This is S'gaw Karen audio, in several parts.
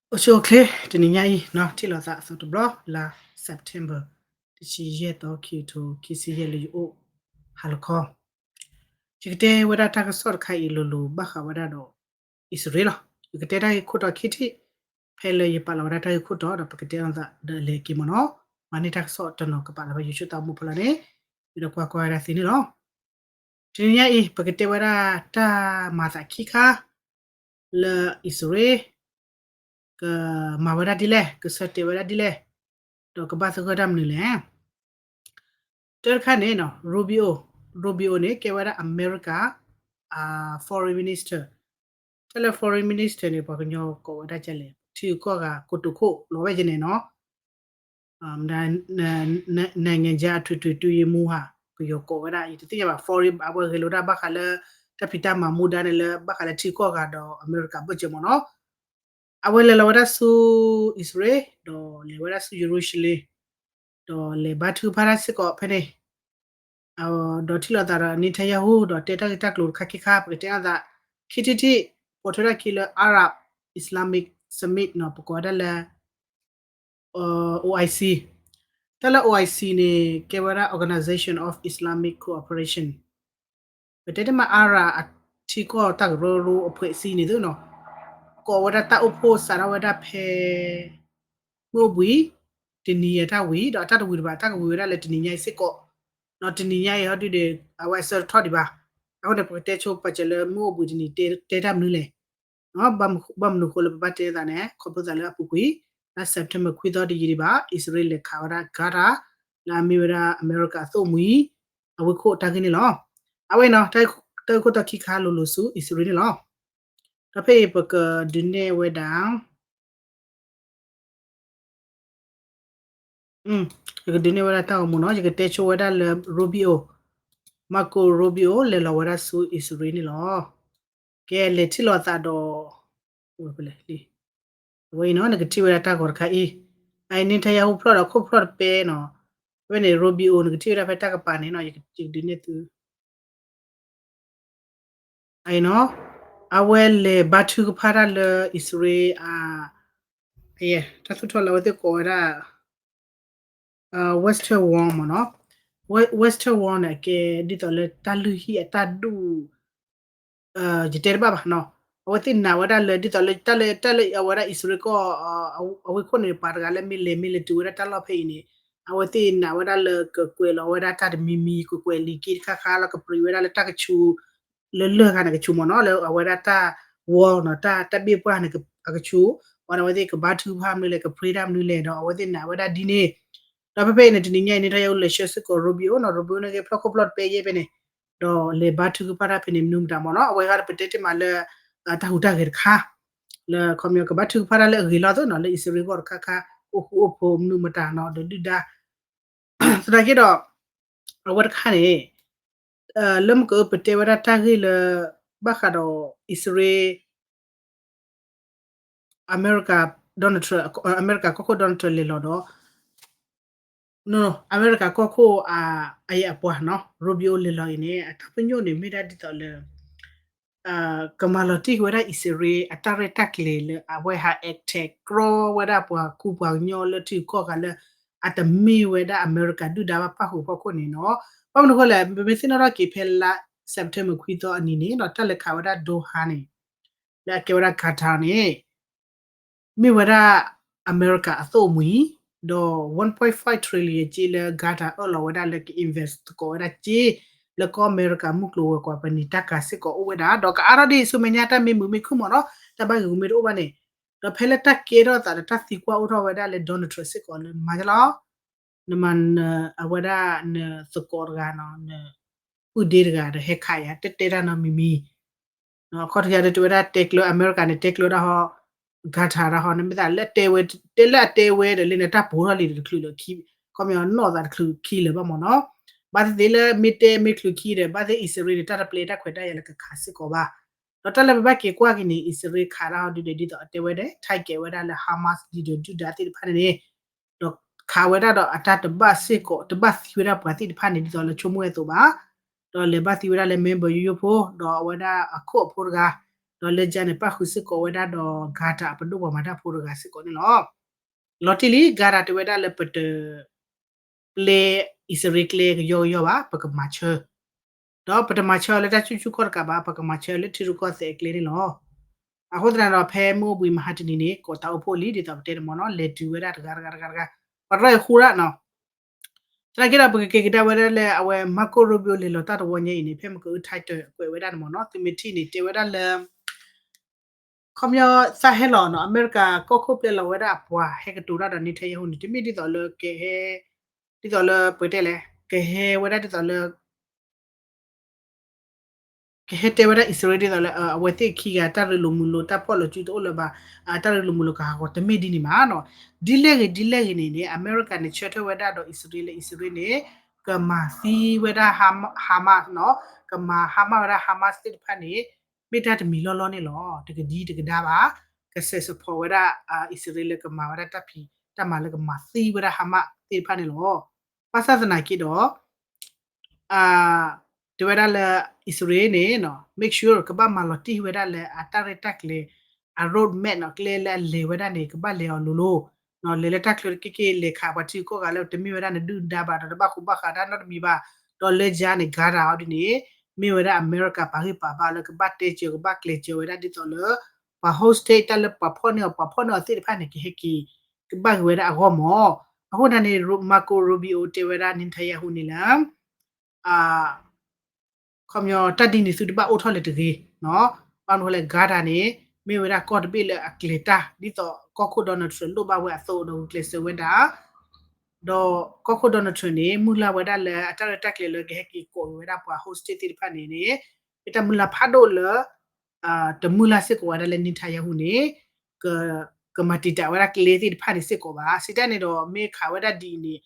အိၣ်ဆူၣ်အိၣ်ချ့ တနံၤညါအံၤ ထံၣ်လိာ်သးအသီတဘျီ လါ September တဆံယဲၢ်သီ ခံကထိခံဆံယဲၢ် လၢယအိၣ်ဟါလီၤခီ ယကတဲဝဲဒၣ်တၢ်ကစီၣ်တခါအံၤလိၤလိၤဘၣ်ဃးဝဲဒၣ်ဒီး အံၣ်စရ့လးလီၤ. ယကတဲတၢ်ဂ့ၢ်ခိၣ်တီခံထံၣ်, ဖဲလၢယပာ်လီၤဝဲဒၣ်တၢ်ဂ့ၢ်ခိၣ်တီဒီး ပကတဲအသးဒီးအလဲၤက့ၤမ့ၢ်နီၤ, မၤန့ၢ်တၢ်ကစီၣ်တနီၤကပာ်လီၤဝဲ ယဆိသးမိၢ်ဖီလာ်န့ၣ်, ဒီးကွၢ်ကွၢ်ဝဲဒၣ်သ့န့ၣ်လီၤ. တနံၤညါအံၤ ပကတဲဝဲဒၣ်တၢ်မၤသးခံခါ လၢအံၣ်စရ့လး ကမၤဝဲဒၣ်ဒ်လဲၣ်, ကဆၢတဲာ်ဝဲဒၣ်ဒ်လဲၣ်, ဒီးကဘၣ်သဂၢၢ်တၢ်မနုၤလဲၣ်. တၢတခါန့ၣ်နီၤ Rubio, Rubio န့ၣ် ကဲဝဲဒၣ် America Foreign Minister, တၢ်လၢ Foreign Minister န့ၣ် ပှၤကညီကိးဝဲဒၣ်ကလဲၣ်, ထံဂုၤကီၢ်ဂၤကိတိာ်ခိၣ်လီၤဝဲကန့ၣ်နီၤ နိုင်ငံခြားအထွေထွေအတွင်းရေးမှူးဟး ပယီၤကိးဝဲဒၣ် ယတသ့ၣ်ညါဘၣ် foreign အဝဲဂဲၤလိာ်တၢ်ဘၣ်ဃးလၢ တၢ်ဖံးတၢ်မၤမူဒါန့ၣ်လၢ ဘၣ်ဃးလၢထံဂုၤကီၢ်ဂၤဒီးအမဲရကၤဘၢၣ်စၢၤမ့ၢ်နီၤ, အဝဲလဲၤလီၤဝဲဒၣ်ဆူအံၣ်စရ့လး ဒီးလဲၤဝဲဒၣ်ဆူယရူၤၡလ့ၣ် ဒီးလဲၤဘါထုကဖၣ်တၢ်စ့ၢ်ကီးဖဲန့ၣ် ဒီးထံၣ်လိာ်သးဒီး Netanyahu ဒီးတဲတၢ်ဂ့ၢ်တၢ်ကျိၤတခါခံခါ ပကတဲအသး ခံထံၣ်ထံၣ် ပိာ်ထွဲထီၣ်ခံလၢ Arab Islamic Summit နီၤ ပကိးဝဲဒၣ်လၢ OIC, တၢ်လၢ OIC န့ၣ် ကဲဝဲဒၣ် Organization of Islamic Cooperation, ပတဲတမ့ၢ် Arab အထံကီၢ်တၢ်ကရၢကရိအဖှဲးစံန့ၣ်သ့နီၤ, ကိးဝဲဒၣ်တၢ်အိၣ်ဖှိၣ်စးထီၣ်ဝဲဒၣ်ဖဲ မုၢ်အိၣ်ဘှံး တနံၤအတၢ်ဝံၤ ဒီးအတၢ်တဝံၤတဘၣ် တၢ်ကဝံၤဝဲဒၣ်လၢတနံၤညါအံၤစ့ၢ်ကီး, ဒီးတနံၤညါအံၤဟီဒုဒီး အဝဲအဆၢတထီၣ်ဒံးဘၣ်. အဃိန့ၣ် ပကတဲဆိပာ်စၢၤလၢမုၢ်အိၣ်ဘှံးတနံၤတဲတၢ်မနုၤလဲၣ်. ဘၣ်မနုၤဃိလၢပဘၣ်တဲသးန့ၣ် ခီဖျိသးလၢအပူၤကွံာ် လါ September ခွံသီတယံာ်ဒံးဘၣ် အံၣ်စရ့လးလဲၤခးဝဲဒၣ် Qatar လၢအမ့ၢ်ဝဲဒၣ်အမဲရကၤအသိၣ်မှံၤ အဝ့ၢ်ခိၣ်တၢ်ဂ့ၢ်န့ၣ်လီၤ. အဝဲနီၤ တၢ်ဂ့ၢ်ခိၣ်တီခံခါလိၤလိၤဆူအံၣ်စရ့လးန့ၣ်လီၤ. ဒီးဖဲအံၤပကဒုးနဲၣ်ဝဲဒၣ် ယကဒုးနဲၣ်ဝဲဒၣ်တၢ်ဂီၤမူနီၤ ယကတဲဆိဝဲဒၣ်လၢ Rubio, Marco Rubio လဲၤလီၤဝဲဒၣ်ဆူအံၣ်စရ့လးန့ၣ်လီၤ. ကဲလဲၤထံၣ်လိာ်သးဒီး ဝဲအံၤနီၤ နကထံၣ်ဝဲဒၣ်တၢ်ဂီၤတခါအံၤ, အအံၤ Netanyahu ဖျီၣ်ဒီးခိၣ်ဖျီၣ်တပဲနီၤ, ဝဲန့ၣ် Rubio နကထံၣ်ဝဲဒၣ်ဖဲတၢ်ကပၤန့ၣ်နီၤ ယကဒုးနဲၣ်သု အံၤနီၤ အဝဲလဲၤဘါထုကဖၣ်တၢ်လၢအံၣ်စရ့လး တၢ်သူၣ်ထီၣ်လၢအဝဲသ့ၣ်ကိးဝဲဒၣ် Western Wall မ့ၢ်နီၤ, Western Wall န့ၣ် အကဲဒ်သိးလၢတၢ်လုၢ်ဟံၣ်အတၢ်ဒူၣ် ယတဲတဘၣ်ဘၣ်နီၤ, အဝဲသ့ၣ်နာ်ဝဲဒၣ်လၢဒ်သိးလၢတၢ်လၢတၢ်လၢအဝဲဒၣ်အံၣ်စရ့လးကီၢ် အဝ့ၢ်ခိၣ်န့ၣ် ပှၤတဂၤလၢမ့ၢ်လဲၤမ့ၢ်လဲၤတုၤဝဲဒၣ်တၢ်လီၢ်ဖဲအံၤန့ၣ် အဝဲသ့ၣ်နာ်ဝဲဒၣ်လၢကကွဲးလီၤဝဲဒၣ်တၢ်တမံၤမံၤ ကကွဲးလံာ်က့တခါခါလီၤ ကပြံးဝဲဒၣ်လၢတၢ်ကဆူး လၢလၢၢ်ဂၤန့ၣ်ကဆူးမ့ၢ်နီၤ လၢအဝဲဒၣ်တၢ် wall နီၤ တၢ်တၢ်ဘ့ၣ်ပှၢ်န့ၣ်အကဆူး, ဝဲန့ၣ်အဝဲသ့ၣ်ကဘါထုကဖၣ်မနုၤလဲၣ် က pray တၢ်မနုၤလဲၣ်ဒီး အဝဲသ့ၣ်နာ်ဝဲဒၣ်ဒ်န့ၣ်, ဒီးဖဲဖဲအံၤန့ၣ် တနံၤညါအံၤ Netanyahu လဲၤဆှၢစ့ၢ်ကီး Rubio နီၤ Rubio န့ၣ်က့ဖျီၣ်ခိၣ်ဖျီၣ်တပဲယဲၢ်ဖဲန့ၣ်, ဒီးလဲၤဘါထုကဖၣ်တၢ်ဖဲန့ၣ်မနုၤမတၤမ့ၢ်နီၤ အဝဲဂၤတပတဲတ့ၢ်မးလၢ တၢ်ဟူးတၢ်ဂဲၤတခါ လၢခီပညီကဘါထုကဖၣ်တၢ်လၢအဂ့ၤလီၤသ့နီၤ လၢအံၣ်စရ့လးကီၢ်တခါခါ အိၣ်ဃူအိၣ်ဖိးမနုၤမတၤနီၤ ဒီးဒုၣ်ဒါ သနာ်က့ဒီး အဝဲတခါန့ၣ် လၢမ့ၢ်ကပတဲဝဲဒၣ်တၢ်ဂ့ၢ်လၢ ဘၣ်ဃးဒီးအံၣ်စရ့လး အမဲရကၤ Donald Trump အမဲရကၤကီၢ်ခိၣ် Donald Trump လဲၤလီၤဒီး အမဲရကၤကီၢ်ခိၣ်အ အယဲၢ်အပှၤနီၤ Rubio လဲၤလီၤအံၤန့ၣ် အတၢ်ပညိၣ်န့ၣ်မ့ၢ်ဒၣ်ဒ်သိးလၢ ကမၤလီၤတံၢ်က့ၤဝဲဒၣ်အံၣ်စရ့လးအတၢ်ရဲၣ်တၢ်ကျဲၤလၢအဝဲဟး attack ကြီဝဲဒၣ်ပှၤကူပှၤကညီလၢထံဂုၤကီၢ်ဂၤလၢ အတမ့ၢ်ဝဲဒၣ်အမဲရကၤဒုၣ်ဒါဘၣ်ပၣ်ဃုာ်ဖီခိၣ်န့ၣ်နီၤ. ဘၣ်မနုၤဃိလဲၣ် ပမ့ၢ်သ့ၣ်နီၣ်ထီၣ်က့ၤဖဲလါ September ခွံသီအနံၤန့ၣ်ဒီး တၢ်လဲၤခးဝဲဒၣ် Doha န့ၣ် လၢအကဲဝဲဒၣ် Qatar န့ၣ် မ့ၢ်ဝဲဒၣ်အမဲရကၤအသိၣ်အမှံၤ ဒီး one point five trillion စ့လၢ Qatar အၢၣ်လီၤဝဲဒၣ်လၢက invest သကိးဝဲဒၣ်စ့ လၢကီၢ်အမဲရကၤမုၢ်ကျိၤဝဲၤကွာ်ပနံာ်တၢ်ကၤစ့ၢ်ကီးအိၣ်ဝဲဒၣ် ဒီးကအါထီၣ်ဒ်ဆူမဲာ်ညါတၢ်မ့ၢ်မုာ်မ့ၢ်ခုၣ်မ့ၢ်နီၤ တၢ်ဘၣ်ဂ့ၤဂူာ်မ့ၢ်တအိၣ်ဘၣ်န့ၣ် ဒီးဖဲလၢတၢ်ကဲထီၣ်သးဒီးတၢ်သံကွၢ်အိၣ်ထီၣ်ဝဲဒၣ်လၢ Donald Trump စ့ၢ်ကီးလၢနမၤလီၤ နမၤနအဝဲဒၣ်နသကိးတဂၤနီၤ နပုၢ်ဒ့တဂၤဒီးဟဲခးယၤ တတဲတၢ်နီတမံၤမံၤ အခီၣ်ထံးယၤဒီးတဲဝဲဒၣ်တဲကျၢၤအမဲရကၤန့ၣ် တဲကျၢၤဒၣ်ဟီ Qatar ဒၣ်ဟီ နမ့ၢ်သးလၢတဲဝဲ တဲလၢအတဲဝဲဒီးလၢနတၢ်ပိာ်ထီၣ်လံဒီးတချုးလၢခံ ခီပညီနီၢ်သးတချုးခံလၢၤဘၣ်မ့ၢ်နီၤ ဘၣ်သ့ၣ်သ့ၣ်လၢမ့ၢ်တဲမ့ၢ်ချုးခံဒီး ဘၣ်သ့ၣ်အံၣ်စရ့လးန့ၣ် တၢ်တပျဲတၢ်ခွဲးတၢ်ယာ်လၢကခးစ့ၢ်ကီးဘၣ် ဒီးတၢ်လၢပဘၣ်က့ၤကွၢ်က့ၤန့ၣ် အံၣ်စရ့လးခးတၢ်ဟီဒုဒီး ဒ်သိးအတဲဝဲဒၣ် target ဝဲဒၣ်လၢ Hamas leader ဒုၣ်ဒါသ့ၣ်တဖၣ်န့ၣ်န့ၣ် ဒီးခးဝဲဒၣ်ဒီးအတၢ်တဘၣ်စ့ၢ်ကီး တဘၣ်သံဝဲဒၣ်ပှၤသ့ၣ်တဖၣ်န့ၣ် ဒ်သိးလၢဆိကမိၣ်ဝဲအသိးဘၣ် ဒီးလဲၤဘၣ်သံဝဲဒၣ်လၢ member ယိယိဖိ ဒီးအဝဲဒၣ်အခိၣ်အဖိတဂၤ ဒီးလၢကၠါန့ၣ် ပၣ်ဃုာ်စ့ၢ်ကီးဝဲဒၣ်ဒီး Qatar အပဒိၣ်ပှၤမၤတၢ်ဖိတဂၤစ့ၢ်ကီးန့ၣ်လီၤ. လီၤတံၢ်လံ Qatar တဲဝဲဒၣ်လၢပတ ပျဲအံၣ်စရ့လးကျဲကယီကယီဘၣ် ပကမၤဆၢ, ဒီးပတမၤဆၢလၢတၢ်ဆူၣ်ဆူၣ်ခီၣ်တကးဘၣ် ပကမၤဆၢလၢထံရူၢ်ကီၢ်သဲးအကျဲန့ၣ်လီၤ. အဃိသတးဒီး ဖဲမုၢ်အိၣ်ဘှံးမဟါတနံၤန့ၣ် ကိးတၢ်အိၣ်ဖှိၣ်လံ ဒ်သိးပတဲန့ၣ်မ့ၢ်နီၤ လဲၤတုၤဝဲဒၣ်တဂၤတဂၤတဂၤတဂၤ ပှၤတရၢၢ်အဃိဒၣ်နီၤ. သနာ်က့ဒီး ပကက့ၤကဒါဝဲဒၣ်လၢအဝဲ Marco Rubio လဲၤလီၤတၢ်တဝီညါအံၤန့ၣ် ဖဲမ့ၢ်ကအု title ကွဲးဝဲဒၣ်န့ၣ်မ့ၢ်နီၤ သုမ့ၢ်ထံၣ်န့ၣ် တဲဝဲဒၣ်လၢ ခီပညီ သးဟဲလီၤနီၤ အမဲရကၤကီၢ်ခိၣ်ပျဲလီၤဝဲဒၣ်အပှၤဟဲကတိၤတၢ်ဒီး Netanyahu န့ၣ် တမ့ၢ်ဒ်သိးလၢကဟဲ ဒ်သိးလၢပတဲလဲၣ် ကဟဲဝဲဒၣ်ဒ်သိးလၢ ကဟဲတဲဝဲဒၣ်အံၣ်စရ့လးဒ်သိးလၢ အဝဲသ့ၣ်ခံဂၤတၢ်ရ့လိာ်မုာ်လိာ် တၢ်ဖီၣ်လိာ်စုတအိၣ်လၢၤဘၣ် တၢ်ရ့လိာ်မုာ်လိာ်ကဟးဂီၤ တမ့ၢ်ဒ်န့ၣ်မးနီၤ. ဒ်လဲၣ်ဂ့ၤဒ်လဲၣ်ဂ့ၤန့ၣ်န့ၣ် အမဲရကၤန့ၣ် ဆၢထၢၣ်ဝဲဒၣ်ဒီးအံၣ်စရ့လး အံၣ်စရ့လးန့ၣ် ကမၤသံဝဲဒၣ် Hamas နီၤ ကမၤ Hamas ဝဲဒၣ် Hamas သ့ၣ်တဖၣ်န့ၣ် မ့ၢ်တၢ်တမံၤလီၢ်လီၢ်န့ၣ်လီၤ. တကဒံတကဒါဘၣ် ကစဲးစဖီးဝဲဒၣ် အံၣ်စရ့လးလၢကမၤဝဲဒၣ်တၢ်ဖံးတၢ်မၤလၢကမၤသံဝဲဒၣ် Hamas သ့ၣ်တဖၣ်န့ၣ်လီၤ. ဘၣ်ဆၣ်သနာ်က့ဒီး တဲဝဲဒၣ်လၢ အံၣ်စရ့လးန့ၣ် make sure ကဘၣ်မၤလီၤတံၢ်ဝဲဒၣ်လၢအတၢ်ရဲၣ်တၢ်ကျဲၤ အ road map နီၤ ကျဲလၢအလဲၤဝဲဒၣ်န့ၣ် ကဘၣ်လဲၤအီၤလိၤလိၤ လဲၤလၢတၢ်ချၢတက့ၢ်က့ၢ် လဲၤခးပှၤထံကီၢ်ဂၤလၢတမ့ၢ်ဝဲဒၣ်နဒုၣ်နဒါဘၣ် ဒီးတဘၣ်ဃူဘၣ်ဃးတၢ်နီတမံၤဘၣ်. ဒီးလၢကၠါန့ၣ် Qatar အီၤဒ်န့ၣ် မ့ၢ်ဝဲဒၣ်အမဲရကၤပာ်ဂံၢ်ပာ်ဘါလၢကဘၣ်တဲစၢၤ ကဘၣ်ကျဲၤစၢၤဝဲဒၣ်ဒ်သိးလၢ ပှၤ hostage တၢ်လၢပှၤဖီၣ်န့ၢ်အီၤ ပှၤဖီၣ်န့ၢ်အီၤသ့ၣ်တဖၣ်န့ၣ် ကဟဲက့ၤ ကဘၣ်ဂ့ၤဝဲဒၣ်အဂီၢ်မး. အဃိသတးန့ၣ် Marco Rubio တဲဝဲဒၣ် Netanyahu န့ၣ်လၢ ခီပညီ တၢ်ဒ်န့ၣ်သုတဘၣ်အိၣ်ထီၣ်လၢၤတဂ့ၤနီၤ. ဘၣ်မနုၤဃိလဲၣ် Qatar န့ၣ် မ့ၢ်ဝဲဒၣ်ကီၢ်တဘ့ၣ်လၢအကျဲၤတၢ် ဒ်သိးကီၢ်ခိၣ် Donald Trump လိၣ်ဘၣ်ဝဲအသိးဒီးဂုာ်ကျဲးစၢးဝဲဒၣ် ဒီးကီၢ်ခိၣ် Donald Trump န့ၣ် မုၢ်လၢ်ဝဲဒၣ်လၢအတၢ်ရဲၣ်တၢ်ကျဲၤလၢကဟဲက့ၤကိးက့ၤဝဲဒၣ်ပှၤ hostage သ့ၣ်တဖၣ်န့ၣ်န့ၣ် မ့ၢ်တၢ်မုၢ်လၢ်ဖးဒိၣ်လၢ တမုၢ်လၢ်စ့ၢ်ကီးဝဲဒၣ်လၢ Netanyahu န့ၣ် ကမၤတံာ်တာ်ဝဲဒၣ်ကျဲသ့ၣ်တဖၣ်န့ၣ်စ့ၢ်ကီးဘၣ်. စံးတၢ်န့ၣ်ဒီး မ့ၢ်ခးဝဲဒၣ်ဒ်အံၤန့ၣ်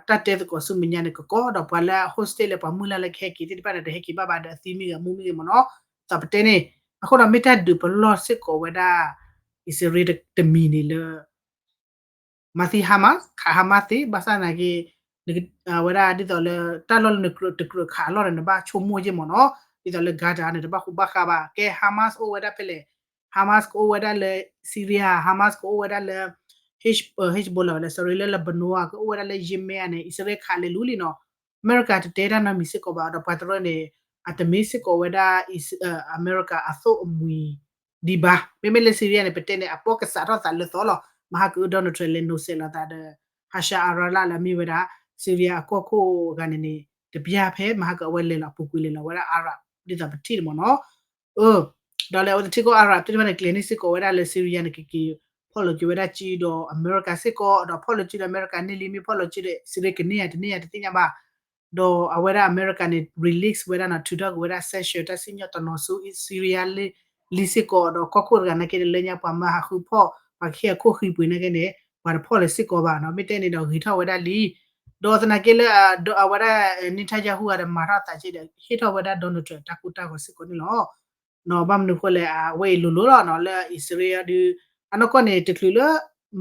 တၢ်တဲသကိးဆူမဲာ်ညါန့ၣ် ကကီဒီးပှၤလၢ hostage လၢပှၤမုၢ်လၢ်လၢကဟဲက့ၤသ့ၣ်တဖၣ်န့ၣ် တဟဲက့ၤဘၣ်ဘၣ်ဒီးအသံမ့ၢ်ဂ့ၤ အမူမ့ၢ်ဂ့ၤမ့ၢ်နီၤ သးပတဲန့ၣ်. အဃိဒီးမ့ၢ်တၢ်ဒုးပလီၢ်စ့ၢ်ကီးဝဲဒၣ် အံၣ်စရ့လးတမံၤန့ၣ်လၢ မၤသံ Hamas ခး Hamas သ့ ဘၣ်ဆၣ်သနာ်က့ ဝဲဒၣ်ဒ်သိးလၢ တၢ်လီၢ်လၢနကြၢးတကြၢးခးအလီၢ်န့ၣ် နဘၣ်ဆိကမိၣ်ယဲၢ်မ့ၢ်နီၤ. ဒ်သိးလၢ Gaza န့ၣ် တဘၣ်ဃူဘၣ်ဃးဘၣ် ကဲ Hamas အိၣ်ဝဲဒၣ်ဖဲလဲၣ်, Hamas ကအိၣ်ဝဲဒၣ်လၢ Syria, Hamas ကအိၣ်ဝဲဒၣ်လၢ Hezbollah ဝဲလဲၣ် sorry လၢ Lebanon ကအိၣ်ဝဲဒၣ်လၢ Yemen န့ၣ် အံၣ်စရ့လးခးလဲၤလူၤလံနီၤ. အမဲရကၤတတဲတၢ်နီတမံၤစ့ၢ်ကီးဘၣ် ဒီးပှၤတရၢန့ၣ် အတမ့ၢ်စ့ၢ်ကီးဝဲဒၣ် အမဲရကၤအသိၣ်အမှံၤ ဒံးဘၣ်. မ့မ့ၢ်လၢ Syria န့ၣ် ပတဲန့ၣ် အပီၢ်ကစးထီၣ်သးလၢသီလီၤ. မဟါကအု Donald Trump လဲၤနိးစဲးလီၤသးဒီး Hashar al-Arab လၢအမ့ၢ်ဝဲဒၣ် Syria အကီၢ်ခိၣ်ဂၤန့ၣ်န့ၣ် တပျၢ်ဖဲမဟါကအဝဲလဲၤလီၤအပူၤကွံာ်လဲၤလီၤဝဲဒၣ် Arab ဒ်သိးပထံၣ်န့ၣ်မ့ၢ်နီၤ. အ ဒီးလၢအဝဲသ့ၣ်ထံကီၢ် Arab သ့ၣ်တဖၣ်န့ၣ် ကျဲၤန့ၢ်စ့ၢ်ကီးဝဲဒၣ်လၢ Syria န့ၣ် ကက့ၤဖီၣ်လိာ်က့ၤဝဲဒၣ်ကၠံဒီးအမဲရကၤစ့ၢ်ကီး ဒီးဖီၣ်လိာ်ကၠံဒီးအမဲရကၤန့ၢ်လံ မ့ၢ်ဖီၣ်လိာ်ကၠံဒီး Syria ကန့ၢ်ဧါတန့ၢ်ဧါတသ့ၣ်ညါဘၣ်. ဒီးအဝဲဒၣ်အမဲရကၤန့ၣ် release ဝဲဒၣ်နီၤ ထုးထီၣ်က့ၤဝဲဒၣ် sanction တၢ်စံၣ်ညီၣ်တနီၤဆူ Syria လံစ့ၢ်ကီး ဒီးကီၢ်ခိၣ်တဂၤနာ်က့န့ၣ် လၢညါပှၤမၤဟးဃုဖီၣ် ပှၤကဟ့ၣ်အခိၣ်ဃံပှ့ၤနာ်က့န့ၣ် ပှၤတဖီၣ်လၢၤစ့ၢ်ကီးဘၣ်နီၤ. မ့ၢ်တဲန့ၣ်ဒီးဂ့ၤထီၣ်ဝဲဒၣ်လံ. ဒီးသနာ်က့လၢ အဝဲဒၣ် Netanyahu ဒီးမၤထီၣ်သးက့ဒီး ဟ့ၣ်ထီၣ်ဝဲဒၣ် Donald Trump တၢ်ကိၢ်တၢ်ဂီၤစ့ၢ်ကီးန့ၣ်လီၤ. ဘၣ်မနုၤဃိလဲၣ် အဝဲအံၤလိၤလိၤလီၤနီၤ လၢအံၣ်စရ့လးဒီး အနီၢ်ကီၢ်န့ၣ် တချုးလၢ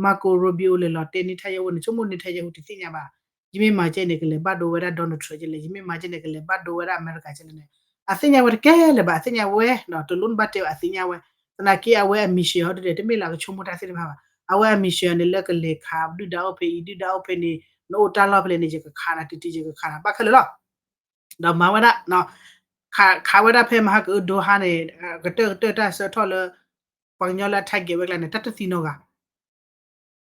Marco Rubio လဲၤလီၤတဲ Netanyahu န့ၣ် ဆိကမိၣ် Netanyahu တသ့ၣ်ညါဘၣ်. ယမ့ၢ်မၤကဲန့ၣ် ကလဲၤဘၣ်ဒိဝဲဒၣ် Donald Trump ကလဲၣ်, ယမ့ၢ်မၤကဲန့ၣ် ကလဲၤဘၣ်ဒိဝဲဒၣ်အမဲရကၤကလဲၣ်န့ၣ် အသ့ၣ်ညါဝဲတကဲလၢၤဘၣ်, အသ့ၣ်ညါဝဲနီၤ တလိၣ်နဘၣ်တဲဘၣ် အသ့ၣ်ညါဝဲ. သနာ်က့အဝဲအ mission ဟီဒ်ဒီး တမ့ၢ်လၢကဆိကမိၣ်တၢ်သ့ၣ်တဖၣ်ဘၣ်. အဝဲအ mission န့ၣ်လၢကလဲၤခးဒုၣ်ဒါအိၣ်ဖဲအံၤ ဒုၣ်ဒါအိၣ်ဖဲန့ၣ် နအိၣ်တၢ်လီၢ်ဖဲလဲၣ်န့ၣ် ယကခးနၤတံၤတံၤ ယကခးနၤဘၣ်ခဲလၢာ်လီၤ. ဒီးမၤဝဲဒၣ် ခးဝဲဒၣ်ဖဲမဟါကအု Doha န့ၣ် ကတၢၢ်ကတၢၢ်တၢ်ဆၢထီၣ်လၢ ပှၤကညီလၢအ target ဝဲကျါန့ၣ် တၢ်တသံနီတဂၤ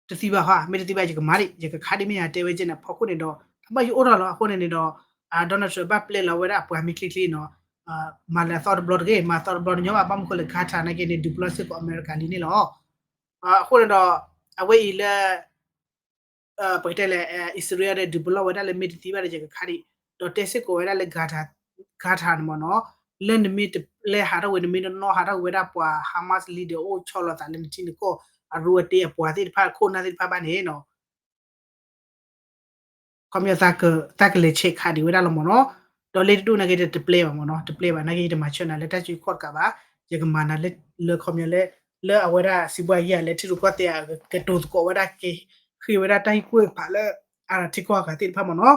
တသံဘၣ်ဟီ မ့ၢ်တသံဘၣ် ယကမၤဒံး ယကခးဒံး မ့ၢ်ယတဲဝဲကဲန့ၣ် ဖီခိၣ်န့ၣ်ဒီး အဘၣ်ယအိၣ်ထီၣ်လီၤ. အဃိန့ၣ်န့ၣ်ဒီး Donald Trump ဘၣ်ပျဲလီၤဝဲဒၣ်အပှၤမ့ၢ်ချ့ချ့နီၤ မၤလၢအသီတဘျီတဂ့ၤ မၤသီတဘျီတညီဘၣ် ဘၣ်မနုၤဃိလဲၣ် Qatar နာ်က့န့ၣ် ဒုးပလီၢ်စ့ၢ်ကီးအမဲရကၤလံန့ၣ်လီၤ. အဃိန့ၣ်ဒီး အဝဲအံၤလၢ ပကတဲလဲၣ် အံၣ်စရ့လးဒီး ဒုးပလီၢ်ဝဲဒၣ်လၢမ့ၢ်တသံဘၣ်ဒီး ယကခးဒံး ဒီးတဲစ့ၢ်ကီးဝဲဒၣ်လၢ Qatar န့ၣ်မ့ၢ်နီၤ လၢနမ့ၢ်တလဲၤဟးထီၣ်ဝဲ နမ့ၢ်တနီၣ်ဟးထီၣ်ဝဲဒၣ်ပှၤ Hamas leader အိၣ်ဆီလီၤသးလၢနထံနကီၢ် အရူအတ့အပှၤသ့ၣ်တဖၣ် ခိၣ်နၢ်သ့ၣ်တဖၣ်ဘၣ်န့ၣ်နီၤ ခီပညီ သးကလဲၤဆဲးခးဒံးဝဲဒၣ်လီၤမ့ၢ်နီၤ. ဒီးလ့တဒူၣ်နာ်က့ဒီး တပျဲဘၣ်မ့ၢ်နီၤ တပျဲဘၣ်နာ်က့ ယတမၤဆၢနၤလၢတၢ်စုခီၣ်တကးဘၣ် ယကမၤနၤလၢခီပညီလၢ လၢအဝဲဒၣ်စံးဘှါယဲၢ်လၢထံရူၢ်ကီၢ်သဲး ကတိၤသကိးဝဲဒၣ်က့ၤ ဃ့ဝဲဒၣ်တၢ်ဟ့ၣ်ကူၣ်ဟ့ၣ်ဖးလၢ အထံကီၢ်အဂၤသ့ၣ်တဖၣ်မ့ၢ်နီၤ.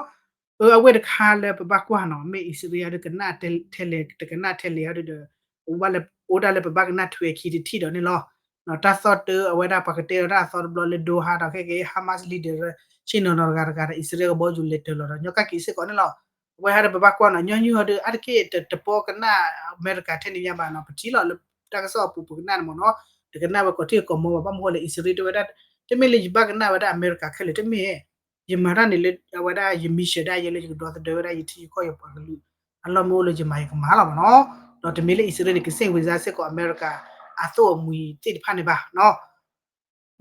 အဝဲတခါလၢပဘၣ်ကွၢ်နီၤ မ့ၢ်အံၣ်စရ့လးဒီးကနၣ်ထဲလဲၣ် တကနၣ်ထဲလဲၣ်အီၤဒီး ပဘၣ်လၢ အိၣ်ဒၣ်လၢပဘၣ်ကနၣ်ထွဲခံတထံၣ်ဒီးန့ၣ်လီၤ. တၢ်သီၣ်တၢ်အဝဲဒၣ်ပှၤကတဲဒီးတၢ်အသီတဘျီလၢ Doha ဒီးခဲကဲ Hamas leader ဆ့ၣ်နီၤနီၤတဂၤတဂၤဒီး အံၣ်စရ့လးကဘီယူၤလဲၤတၢၤလီၤဒီး ညီကၣ်က့ၤစ့ၢ်ကီးန့ၣ်လီၤ. အဝဲဟဲဒီးပဘၣ်ကွၢ်နီၤ ညီနုၢ်ဟီဒီး အါတက့ၢ်တပီကနၣ်အမဲရကၤထဲန့ၣ်ညါဘၣ်နီၤ ပထံၣ်လီၤလၢတၢ်ကစီၣ်အပူၤပကနၣ်န့ၣ်မ့ၢ်နီၤ တကနၣ်ဝဲကိးထံၣ်ကိးမီၤဘၣ် ဘၣ်မနုၤဃိလဲၣ် အံၣ်စရ့လးတဲဝဲဒၣ် တမ့ၢ်လၢယဘၣ်ကနၣ်ဝဲဒၣ်အမဲရကၤခဲလၢာ် တမ့ၢ် ယမၤတၢ်န့ၣ်လၢအဝဲဒၣ်ယ mission ဒၣ်ယဲလၢယကဒီသဒၢဝဲဒၣ်ယထံယကီၢ်ယပှၤကလုာ် အလီၢ်မ့ၢ်အိၣ်လၢယမၤယကမၤလီၤမ့ၢ်နီၤ. ဒီးတမ့ၢ်လၢအံၣ်စရ့လးန့ၣ် ကစ့ၣ်ဝံၤစါစ့ၢ်ကီးအမဲရကၤအသိၣ်အမှံၤသ့ၣ်တဖၣ်န့ၣ်ဘၣ်နီၤ.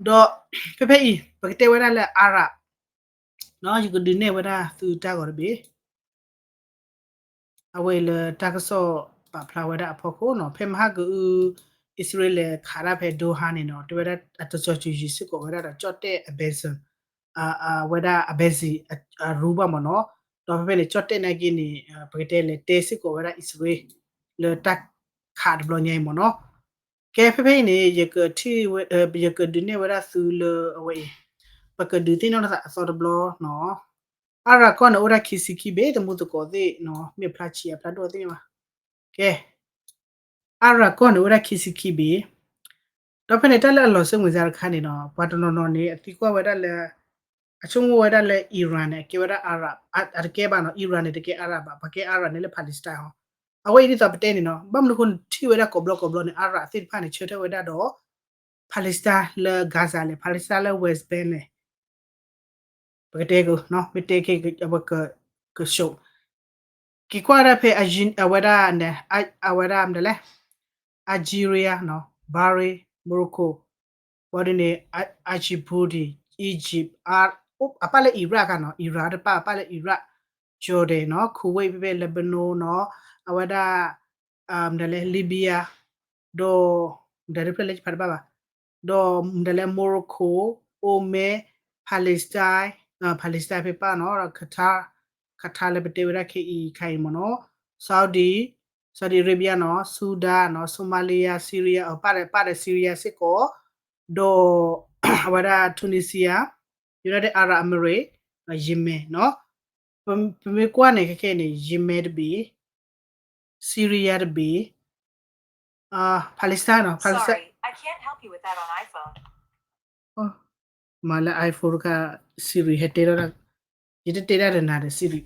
ဒီးဖဲဖဲအံၤ ပကတဲဝဲဒၣ်လၢ Arab ယကဒုးနဲၣ်ဝဲဒၣ်သုတၢ်ဂီၤတဘ့ၣ် အဝဲအံၤလၢတၢ်ကစီၣ်ပာ်ဖျါဝဲဒၣ်အဖီခိၣ်နီၤ ဖဲမဟါကအု အံၣ်စရ့လးလဲၤခးဒၣ်ဖဲ Doha န့ၣ်နီၤ တဲဝဲဒၣ်အတစီၤစူၤယံၤစ့ၢ်ကီးဝဲဒၣ်ဒီး ကၠီၣ်တဲၣ် embassy အဝဲဒၣ် embassy အရူဘၣ်မ့ၢ်နီၤ. ဒီးဖဲဖဲန့ၣ် ကၠီၣ်တဲၣ်နာ်က့န့ၣ် ပကတဲလဲၤတဲစ့ၢ်ကီးဝဲဒၣ်အံၣ်စရ့လး လၢတၢ်ခးတဘျီညါအံၤမ့ၢ်နီၤ. ကဲဖဲဖဲအံၤန့ၣ် ယကထံၣ်ဝဲ ယကဒုးနဲၣ်ဝဲဒၣ်သုလၢအဝဲအံၤ ပကဒုးသ့ၣ်နီၣ်ထီၣ်သးအသီတဘျီနီၤ Arab ကီၢ်န့ၣ်အိၣ်ဒၣ်ခံဆံခံဘ့ၣ် တမူသကိးသ့ၣ်နီၤ မ့ၢ်ဖျါဆံးအဖျါဒိၣ်သ့ၣ်ညါဘၣ်. ကဲ Arab ကီၢ်န့ၣ်အိၣ်ဒၣ်ခံဆံခံဘ့ၣ် ဒီးဖဲန့ၣ်တၢ်လၢအလီၤစိတ်ဝင်စားတခါန့ၣ်နီၤ ပှၤတနီၤနီၤန့ၣ် အသံကွၢ်ဝဲဒၣ်လၢ အဆိကမိၣ်ဝဲဒၣ်လၢ Iran န့ၣ် အကဲဝဲဒၣ် Arab အတကဲဘၣ်နီၤ Iran န့ၣ်တကဲ Arab ဘၣ် ပှၤကဲ Arab န့ၣ်လၢ Palestine ဟီ အဝဲအံၤဒ်သိးပတဲန့ၣ်နီၤ ဘၣ်မနုၤအဃိန့ၣ်ထံၣ်ဝဲဒၣ်ကိးဘျီကိးဘျီန့ၣ် Arab သ့ၣ်တဖၣ်န့ၣ် ဆၢထၢၣ်ဝဲဒၣ်ဒီး Palestine လၢ Gaza လဲၣ် Palestine လၢ West Bank လဲၣ် ပကတဲက့ၤ မ့ၢ်တဲက့ၤ အဝဲကဆှိး က့ၤကွၢ်ဒၣ်ဖဲ အဝဲဒၣ် အဝဲဒၣ်မတၤလဲၣ် Algeria နီၤ Bahrain Morocco ဘၣ်ဒ်န့ၣ် Djibouti Egypt အပၢ်လၢ Iraq ခါနီၤ Iraq တပၢ်အပၢ်လၢ Iraq Jordan နီၤ Kuwait ဖဲဖဲ Lebanon နီၤ အဝဲဒၣ် မတၤလဲၣ် Libya ဒီး မတၤတဖျၢၣ်လၢယဖးတဘၣ်ဘၣ် ဒီးမတၤလဲၣ် Morocco Oman Palestine Palestine ဖဲပၢ်နီၤ Qatar Qatar လၢပတဲဝဲဒၣ်ခဲအံၤခါအံၤမ့ၢ်နီၤ Saudi Saudi Arabia နီၤ Sudan နီၤ Somalia Syria အပၢ်ဒီး ပၢ်ဒီး Syria စ့ၢ်ကီး ဒီး အဝဲဒၣ် Tunisia United Arab Emirates Yemen နီၤ ပမ့ၢ်ကွၢ်န့ၣ် ခဲခဲန့ၣ် Yemen တဘ့ၣ် Syria တဘ့ၣ် Palestine နီၤ Palestine မၤလၢ iPhone တခါ Siri ဟဲတဲထီၣ်ဒၣ် ယတတဲဒၣ်ဒီးနၤဒီး Siri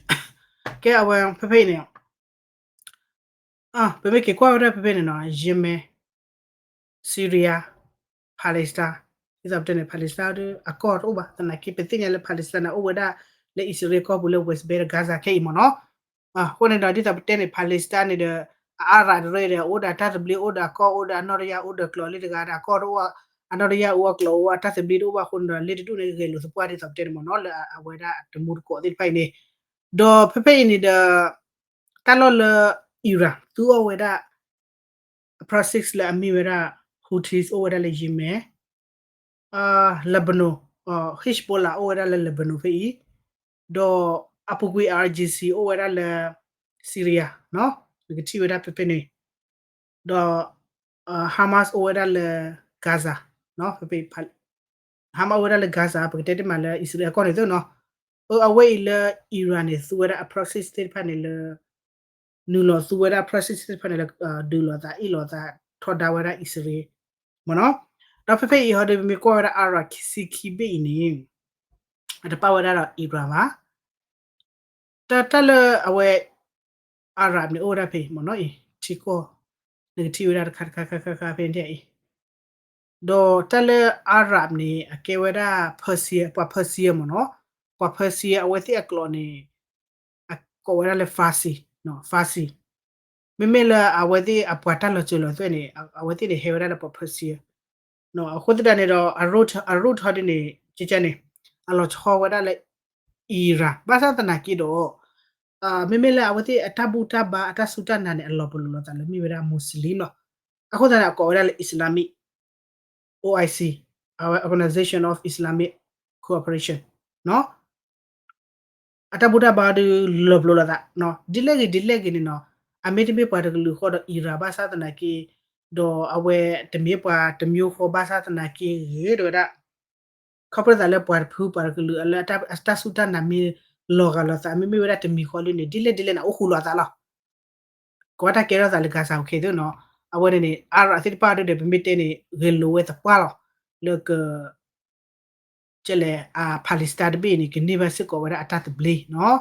ကဲအဝဲဖဲဖဲအံၤန့ၣ် ပမ့ၢ်က့ၤကွၢ်ဝဲဒၣ်ဖဲဖဲန့ၣ်နီၤ Yemen Syria Palestine ဒ်သိးပတဲန့ၣ် Palestine ဒီးအကီၢ်တအိၣ်ဘၣ် သနာ်က့ ပသ့ၣ်ညါလၢ Palestine န့ၣ် အိၣ်ဝဲဒၣ်လၢအံၣ်စရ့လးကီၢ်ပူၤလၢ West Bank ဒီး Gaza ခဲအံၤမ့ၢ်နီၤ အဃိန့ၣ်ဒီး ဒ်သိးပတဲန့ၣ် Palestine န့ၣ်ဒီး အအါရးတရၢဒီး အိၣ်ဒီးတၢ်သဘျ့ အိၣ်ဒီးအကီၢ် အိၣ်ဒီးအနီၣ်တယၢ် အိၣ်ဒီးကျိာ်လၢတဂၤဒီး အကီၢ်တအိၣ် အနီၣ်တယၢ်အိၣ်အကျိာ်အိၣ် အတၢ်သဘျ့တအိၣ်ဘၣ်အဃိန့ၣ်ဒီး လ့တဒူၣ်န့ၣ်ဂဲၤလိာ်သပှၢ်ဒ်သိးပတဲန့ၣ်မ့ၢ်နီၤ လၢအဝဲဒၣ်တမူတကိးသ့ၣ်တဖၣ်အံၤန့ၣ် ဒီးဖဲဖဲအံၤန့ၣ်ဒီး တၢ်လီၢ်လၢ Iran သူအီၣ်ဝဲဒၣ် အ proxy လၢအမ့ၢ်ဝဲဒၣ် Houthis အိၣ်ဝဲဒၣ်လၢ Yemen Lebanon Hezbollah အိၣ်ဝဲဒၣ်လၢ Lebanon ဖဲအံၤ ဒီးအပူၤကွံာ် IRGC အိၣ်ဝဲဒၣ်လၢ Syria နကထံၣ်ဝဲဒၣ်ဖဲဖဲန့ၣ် ဒီး Hamas အိၣ်ဝဲဒၣ်လၢ Gaza ဖဲဖဲ Hamas အိၣ်ဝဲဒၣ်လၢ Gaza ပကတဲတမံၤလၢအံၣ်စရ့လးအကီၢ်န့ၣ်သ့နီၤ အဝဲအံၤလၢ Iran န့ၣ် သူဝဲဒၣ်အ proxy သ့ၣ်တဖၣ်န့ၣ်လၢ နုာ်လီၤသူဝဲဒၣ် proxy သ့ၣ်တဖၣ်န့ၣ်လၢ ဒုးလိာ်သးအ့ၣ်လိာ်သးထီဒါဝဲဒၣ်အံၣ်စရ့လးမ့ၢ်နီၤ ဒီးဖဲဖဲအံၤဟီဒီး ပမ့ၢ်ကွၢ်ဝဲဒၣ် Arab ခံဆံခံဘ့ၣ်အံၤန့ၣ် အတပာ်ဝဲဒၣ်ဒီး Iran ဘၣ် တၢ်တၢ်လၢအဝဲ Arab န့ၣ် အိၣ်ဝဲဒၣ်ဖဲမ့ၢ်နီၤအံၤ ထံကီၢ် နကထံၣ်ဝဲဒၣ်တခါတခါခါခါခါဖဲန့ၣ်အံၤ ဒီးတၢ်လၢ Arab န့ၣ် အကဲဝဲဒၣ် Persia ပှၤ Persia မ့ၢ်နီၤ ပှၤ Persia အဝဲသ့ၣ်အကျိာ်န့ၣ် အကိးဝဲဒၣ်လၢ Farsi Farsi မ့မ့ၢ်လၢအဝဲသ့ၣ်အပှၤတၢ်လီၤစၢၤလီၤသွဲၣ်န့ၣ် အဝဲသ့ၣ်န့ၣ်ဟဲဝဲဒၣ်လၢပှၤ Persia အဃိသတးန့ၣ်ဒီး အ root အ root ဟီဒ်န့ၣ် ကကန့ၣ် အလီၤဆီဝဲဒၣ်လၢ Iran ဘၣ်ဆၣ်သနာ်က့ဒီး မ့မ့ၢ်လၢအဝဲသ့ၣ်အတၢ်ဘူၣ်တၢ်ဘါအတၢ်စူၢ်တၢ်နာ်န့ၣ် အလီၤပလိာ်လိာ်သးလၢမ့ၢ်ဝဲဒၣ် Muslim လီၤ. အဃိသတးန့ၣ် အကိးဝဲဒၣ်လၢ Islamic OIC အဝဲ Organization of Islamic Cooperation အတၢ်ဘူၣ်တၢ်ဘါဒီးလီၤပလိာ်လိာ်သး ဒ်လဲၣ်ဂ့ၤဒ်လဲၣ်ဂ့ၤန့ၣ်နီၤ အမ့တမ့ၢ်ပှၤတကလုာ်ဃီဒီး Iran ဘၣ်ဆၣ်သနာ်က့ ဒီးအဝဲတမ့ၢ်ပှၤတမျိုးဃီဘၣ်ဆၣ်သနာ်က့ဂ့ၤ တဲဝဲဒၣ် ခီဖျိသးလၢပှၤတဖုပှၤတကလုာ်လၢအတၢ်စူၢ်တၢ်နာ်မ့ၢ်လီၤဂာ်လိာ်သး မ့မ့ၢ်ဝဲဒၣ်တမံၤဃီလၢန့ၣ် ဒ်လဲၣ်ဒ်လဲၣ်န့ၣ် အိၣ်ဃူလိာ်သးလီၤ. ကဝဲတၢ်ကဲထီၣ်သးလၢ Gaza အိၣ်ခ့သ့နီၤ အဝဲန့ၣ်န့ၣ် Arab သ့ၣ်တဖၣ်ဒ်ဒီး ပမ့ၢ်တဲန့ၣ် ဂဲၤလိာ်ဝဲသပှၢ်လီၤ လၢက ကဲလဲၣ် Palestine တဘ့ၣ်န့ၣ် ကန့ၢ်ဘၣ်စ့ၢ်ကီးဝဲဒၣ်အတၢ်သဘျ့နီၤ,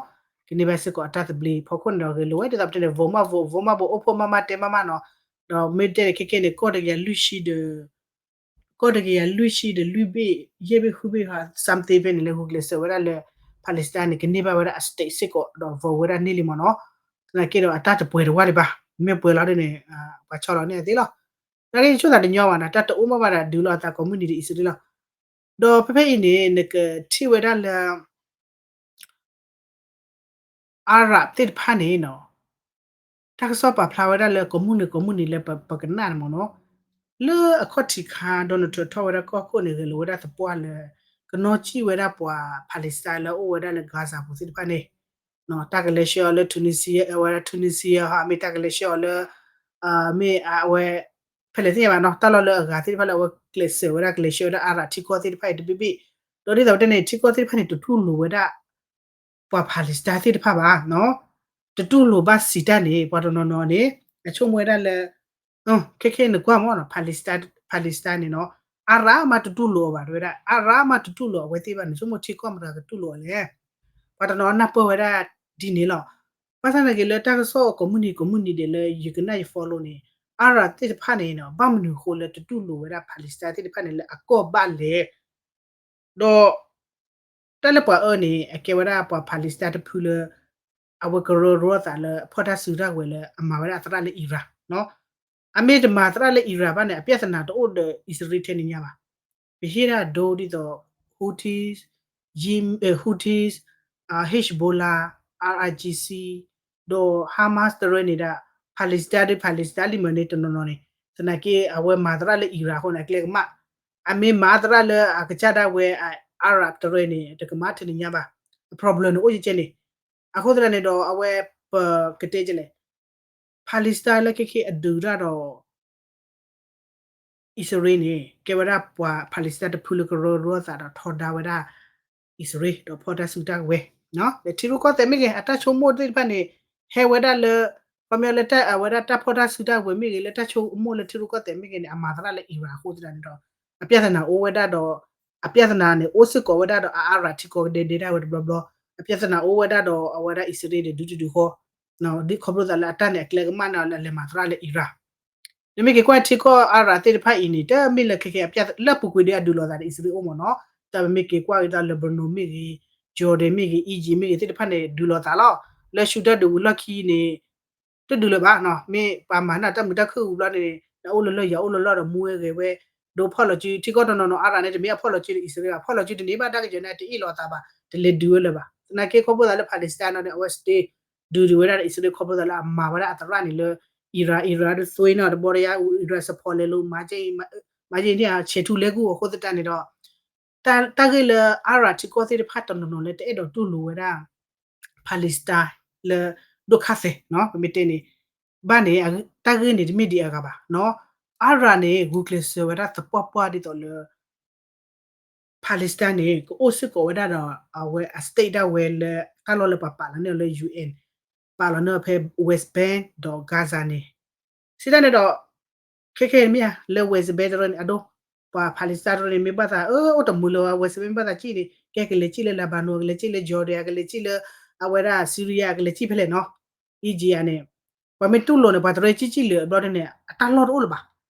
ကန့ၢ်ဘၣ်စ့ၢ်ကီးအတၢ်သဘျ့ ဖီခိၣ်န့ၣ်ဒီး ဂဲၤလိာ်ဝဲဒ်သိးပတဲန့ၣ် vote မ့ၢ် vote, vote မ့ၢ် vote အိၣ်ဖှိၣ်မ့ၢ် မ့ၢ်တဲမ့ၢ်မ့ၢ်နီၤ, ဒီးမ့ၢ်တဲန့ၣ် ခဲခဲန့ၣ် ကီၢ်တကယၤလွံၢ်ဆံဒီး ကီၢ်တကယၤလွံၢ်ဆံဒီးလွံၢ်ဘ့ၣ် ယဲၢ်ဘ့ၣ်ဃုဘ့ၣ် something ဖဲန့ၣ် လၢဂုာ်ကျဲးစၢးဝဲဒၣ်လၢ Palestine န့ၣ် ကန့ၢ်ဘၣ်ဝဲဒၣ်အ state စ့ၢ်ကီးဒီး vote ဝဲဒၣ်န့ၢ်လံမ့ၢ်နီၤ, သနာ်က့ဒီးအတၢ်တပှဲၤတဝၢ်ဒံးဘၣ်, မ့ၢ်ပှဲၤလီၤဒ်န့ၣ် ပှၤဆီလီၤန့ၢ်အသ့လီၤ, သနာ်က့ဆိသးတညီဘၣ်နီၤ, တၢ်တအိၣ်မ့ၢ်ဘၣ်ဒီးဒုးလိာ်အသးကိးမုၢ်နံၤဒီးအံၣ်စရ့လးလီၤ, ဒီးဖဲဖဲအံၤန့ၣ် နကထံၣ်ဝဲဒၣ်လၢ Arab သ့ၣ်တဖၣ်န့ၣ်နီၤ, တၢ်ကစီၣ်ပာ်ဖျါဝဲဒၣ်လၢကိးမုၢ်နံၤကိးမုၢ်နံၤလၢပကနၣ်န့ၣ်မ့ၢ်နီၤ, လၢအခီၣ်ထံးခါ Donald Trump ထီၣ်ဝဲဒၣ်ကီၢ်ခိၣ်န့ၣ် ဂဲၤလိာ်ဝဲဒၣ်သပှၢ်လၢ ကနီၣ်စံၣ်ဝဲဒၣ်ပှၤ Palestine လၢအအိၣ်ဝဲဒၣ်လၢ Gaza ပူၤသ့ၣ်တဖၣ်န့ၣ်, တၢ်ကလဲၤဆှၢအီၤလၢ Tunisia အဝဲဒၣ် Tunisia ဟီ မ့ၢ်တၢ်ကလဲၤဆှၢအီၤလၢ မ့ၢ်အဝဲ ဖဲလဲၣ်သ့ၣ်ညါဘၣ်နီၤ, တၢ်လီၢ်လၢအဂၤသ့ၣ်တဖၣ်လၢအဝဲကျဲးစၢးဝဲဒၣ် ကလဲၤဆှၢဝဲဒၣ် Arab ထံကီၢ်သ့ၣ်တဖၣ်အံၤတဘ့ၣ်ဘ့ၣ်, ဒီးဒ်သိးပတဲန့ၣ် ထံကီၢ်သ့ၣ်တဖၣ်န့ၣ် တတူၢ်လိာ်ဝဲဒၣ် ပှၤ Palestine သ့ၣ်တဖၣ်ဘၣ်, တတူၢ်လိာ်ဘၣ်စံးတၢ်န့ၣ် ပှၤတနီၤနီၤန့ၣ် အဆိကမိၣ်ဝဲဒၣ်လၢ ခဲခဲနကွၢ်မ့ၢ်နီၤ Palestine, Palestine န့ၣ်နီၤ, Arab မးတတူၢ်လိာ်အီၤဘၣ် တဲဝဲဒၣ် Arab မးတတူၢ်လိာ်အဝဲသ့ၣ်ဘၣ်န့ၣ် ဆိကမိၣ်ထံကီၢ်မတၤကတူၢ်လိာ်အီၤလဲၣ်, ပှၤတနီၤနၢ်ပၢၢ်ဝဲဒၣ်ဒ်န့ၣ်လီၤ, ဘၣ်ဆၣ်သနာ်က့လၢတၢ်ကစီၣ်ကိးမုၢ်နံၤကိးမုၢ်နံၤဒဲးလၢယကနၣ်ယ follow န့ၣ် Arab သ့ၣ်တဖၣ်န့ၣ်နီၤ ဘၣ်မနုၤအဃိလၢတတူၢ်လိာ်ဝဲဒၣ် Palestine သ့ၣ်တဖၣ်န့ၣ်လၢအကီၢ်ဘၣ်လဲၣ် ဒီး တၢ်လၢပှၤအၢန့ၣ် အကဲဝဲဒၣ်ပှၤ Palestine တဖုလၢ အဝဲကရၢကရိအသးလၢအဖီၣ်တၢ်စုတၢ်ဝဲၤလၢအမၤဝဲဒၣ်အသရၣ်လၢ Iran နီၤ, အမ့ၢ်တမၤသရၣ်လၢ Iran ဘၣ်န့ၣ် အပြဿနာတအိၣ်ဒီးအံၣ်စရ့လးထဲန့ၣ်ညါဘၣ်, ပဟ့ၣ်ဒၣ်ဒိဒ်သိး Houthis, Houthis, Hezbollah, IRGC ဒီး Hamas တရၢန့ၣ်ဒၣ် Palestine ဒီး Palestine လံမ့ၢ်န့ၣ်တနီၤနီၤန့ၣ်, သနာ်က့အဝဲမၤသရၣ်လၢ Iran အဃိန့ၣ် အကျဲကမၣ်, အမ့ၢ်မၤသရၣ်လၢအကစၢ်ဒၣ်ဝဲ Arab တရၢန့ၣ် တကမၣ်ထဲန့ၣ်ညါဘၣ်, အ problem န့ၣ်အိၣ်ကဲကဲန့ၣ်, အဃိသတးန့ၣ်ဒီးအဝဲ ပကတဲကလဲၣ်, Palestine လၢခဲခဲအဒုးတၢ်ဒီး အံၣ်စရ့လးန့ၣ် ကဲဝဲဒၣ်ပှၤ Palestine တဖုလၢကရၢကရိအသးဒီးထီဒါဝဲဒၣ် အံၣ်စရ့လး ဒီးဖီၣ်တၢ်စုတၢ်ဝဲၤ, လၢထံရူၢ်ကီၢ်သဲးမ့ၢ်ဂ့ၤ အတၢ်ဆိကမိၣ်သ့ၣ်တဖၣ်န့ၣ် ဟဲဝဲဒၣ်လၢ ခီပညီလၢတၢ်အဝဲဒၣ်တၢ်ဖီၣ်တၢ်စုတၢ်ဝဲၤမ့ၢ်ဂ့ၤ လၢတၢ်ဆိကမိၣ်လၢထံရူၢ်ကီၢ်သဲးမ့ၢ်ဂ့ၤန့ၣ် အမၤသရၣ်လၢ Iran အဃိသတးန့ၣ်ဒီး အပြဿနာအိၣ်ဝဲဒၣ်ဒီး အပြဿနာန့ၣ် အိၣ်စ့ၢ်ကီးဝဲဒၣ်ဒီးအ Arab ထံကီၢ်ကဒဲဒဲဒၣ်ဝဲတဘျီဘျီ, အပြဿနာအိၣ်ဝဲဒၣ်ဒီးအဝဲဒၣ်အံၣ်စရ့လးန့ၣ် ဒုးတဒုးဃီ ဒ်ခီဖျိသးလၢအတၢ်န့ၣ် အကျဲကမၣ်န့ၣ်လၢအလဲၤမၤသရၣ်လၢ Iran, နမ့ၢ်က့ၤကွၢ်ထံကီၢ် Arab သ့ၣ်တဖၣ်အံၤန့ၣ် တမ့ၢ်လၢခဲခဲအပြဿနာ လၢပူၤကွံာ်ဒီးအဒုးလိာ်သးဒီးအံၣ်စရ့လးအိၣ်မ့ၢ်နီၤ, တၢ်ပမ့ၢ်က့ၤကွၢ်က့ၤဒီး Lebanon မ့ၢ်ဂ့ၤ, Jordan မ့ၢ်ဂ့ၤ, Egypt မ့ၢ်ဂ့ၤသ့ၣ်တဖၣ်န့ၣ် ဒုးလိာ်သးလီၤ, လၢဆူတၢ်ဒုးဝံၤလီၢ်ခံန့ၣ် တဒုးလၢၤဘၣ်နီၤ, မ့ၢ်ပှၤမၤန့ၢ်တၢ်မုာ်တၢ်ခုၣ်ဝံၤဘျီန့ၣ် နအိၣ်လၢလၢယၤအိၣ်လၢလီၢ်ဒီးမူဝဲဂဲၤဝဲ, ဒိဖီၣ်လီၤစု ထံကီၢ်တနီၤနီၤ Arab န့ၣ် တမ့ၢ်အဖီၣ်လီၤစုဒီးအံၣ်စရ့လးဘၣ်, ဖီၣ်လီၤစုတန့ၢ်ဘၣ်တၢ်ကယီၤန့ၣ် တအ့ၣ်လိာ်အသးဘၣ်, တလဲၤဒုးဝဲလၢၤဘၣ်, သနာ်က့ခီဖျိသးလၢ Palestine နီၤန့ၣ် အဝဲ stay ဒုးဒုးဝဲဒၣ်ဒီးအံၣ်စရ့လးခီဖျိသးလၢအမၤဝဲဒၣ်အသရၣ်န့ၣ်လၢ Iran, Iran ဒုးသွံနီၤ တဘီတယါ Iran support လဲၤလိာ် မၤက့န့ၣ် ဆဲးထူလဲၤကူၣ်အဃိသတးန့ၣ်ဒီး တၢ်ဂ့ၢ်လၢ Arab ထံကီၢ်သ့ၣ်တဖၣ်တနီၤနီၤလၢတအဲၣ်ဒိးတူၢ်လိာ်ဝဲဒၣ် Palestine လၢ ဒိၣ်ခါသဲးနီၤ ပမ့ၢ်တဲန့ၣ် ဘၣ်န့ၣ် တၢ်ဂ့ၢ်န့ၣ်တမ့ၢ်ဒ်အဂၤဘၣ်နီၤ, Arab န့ၣ် ဂုာ်ကျဲးစၢးဝဲဒၣ်သပှၢ်ပှၢ်ဒ်သိးလၢ Palestine န့ၣ် ကအိၣ်စ့ၢ်ကီးဝဲဒၣ်ဒီး အဝဲအ state ဒၣ်ဝဲလၢ တၢ်လီၢ်လၢပှၤပာ်လီၤန့ၢ်အီၤလၢ UN ပာ်လီၤန့ၢ်အီၤဖဲ West Bank ဒီး Gaza န့ၣ် စံးတၢ်န့ၣ်ဒီး ခဲခဲမ့ၢ်ဧါ လၢ West Bank တရၢန့ၣ် အဒိ ပှၤ Palestine တရၢန့ၣ် မ့ၢ်ဘၣ်သး အၢ အိၣ်တမုာ်လၢၤ West Bank မ့ၢ်ဘၣ်သးစံၣ်န့ၣ် ကဲကလဲၤစံၣ်လၢ Lebanon ကလဲၤစံၣ်လၢ Jordan ကလဲၤစံၣ်လၢ အဝဲဒၣ် Syria ကလဲၤစံၣ်ဖဲလဲၣ်နီၤ Egypt န့ၣ် ပှၤမ့ၢ်တူၢ်လိာ်န့ၣ် ပှၤတရၢစံၣ်စံၣ်လၢၤဘျီဒ်န့ၣ် အတၢ်လီၢ်တအိၣ်လၢၤဘၣ်.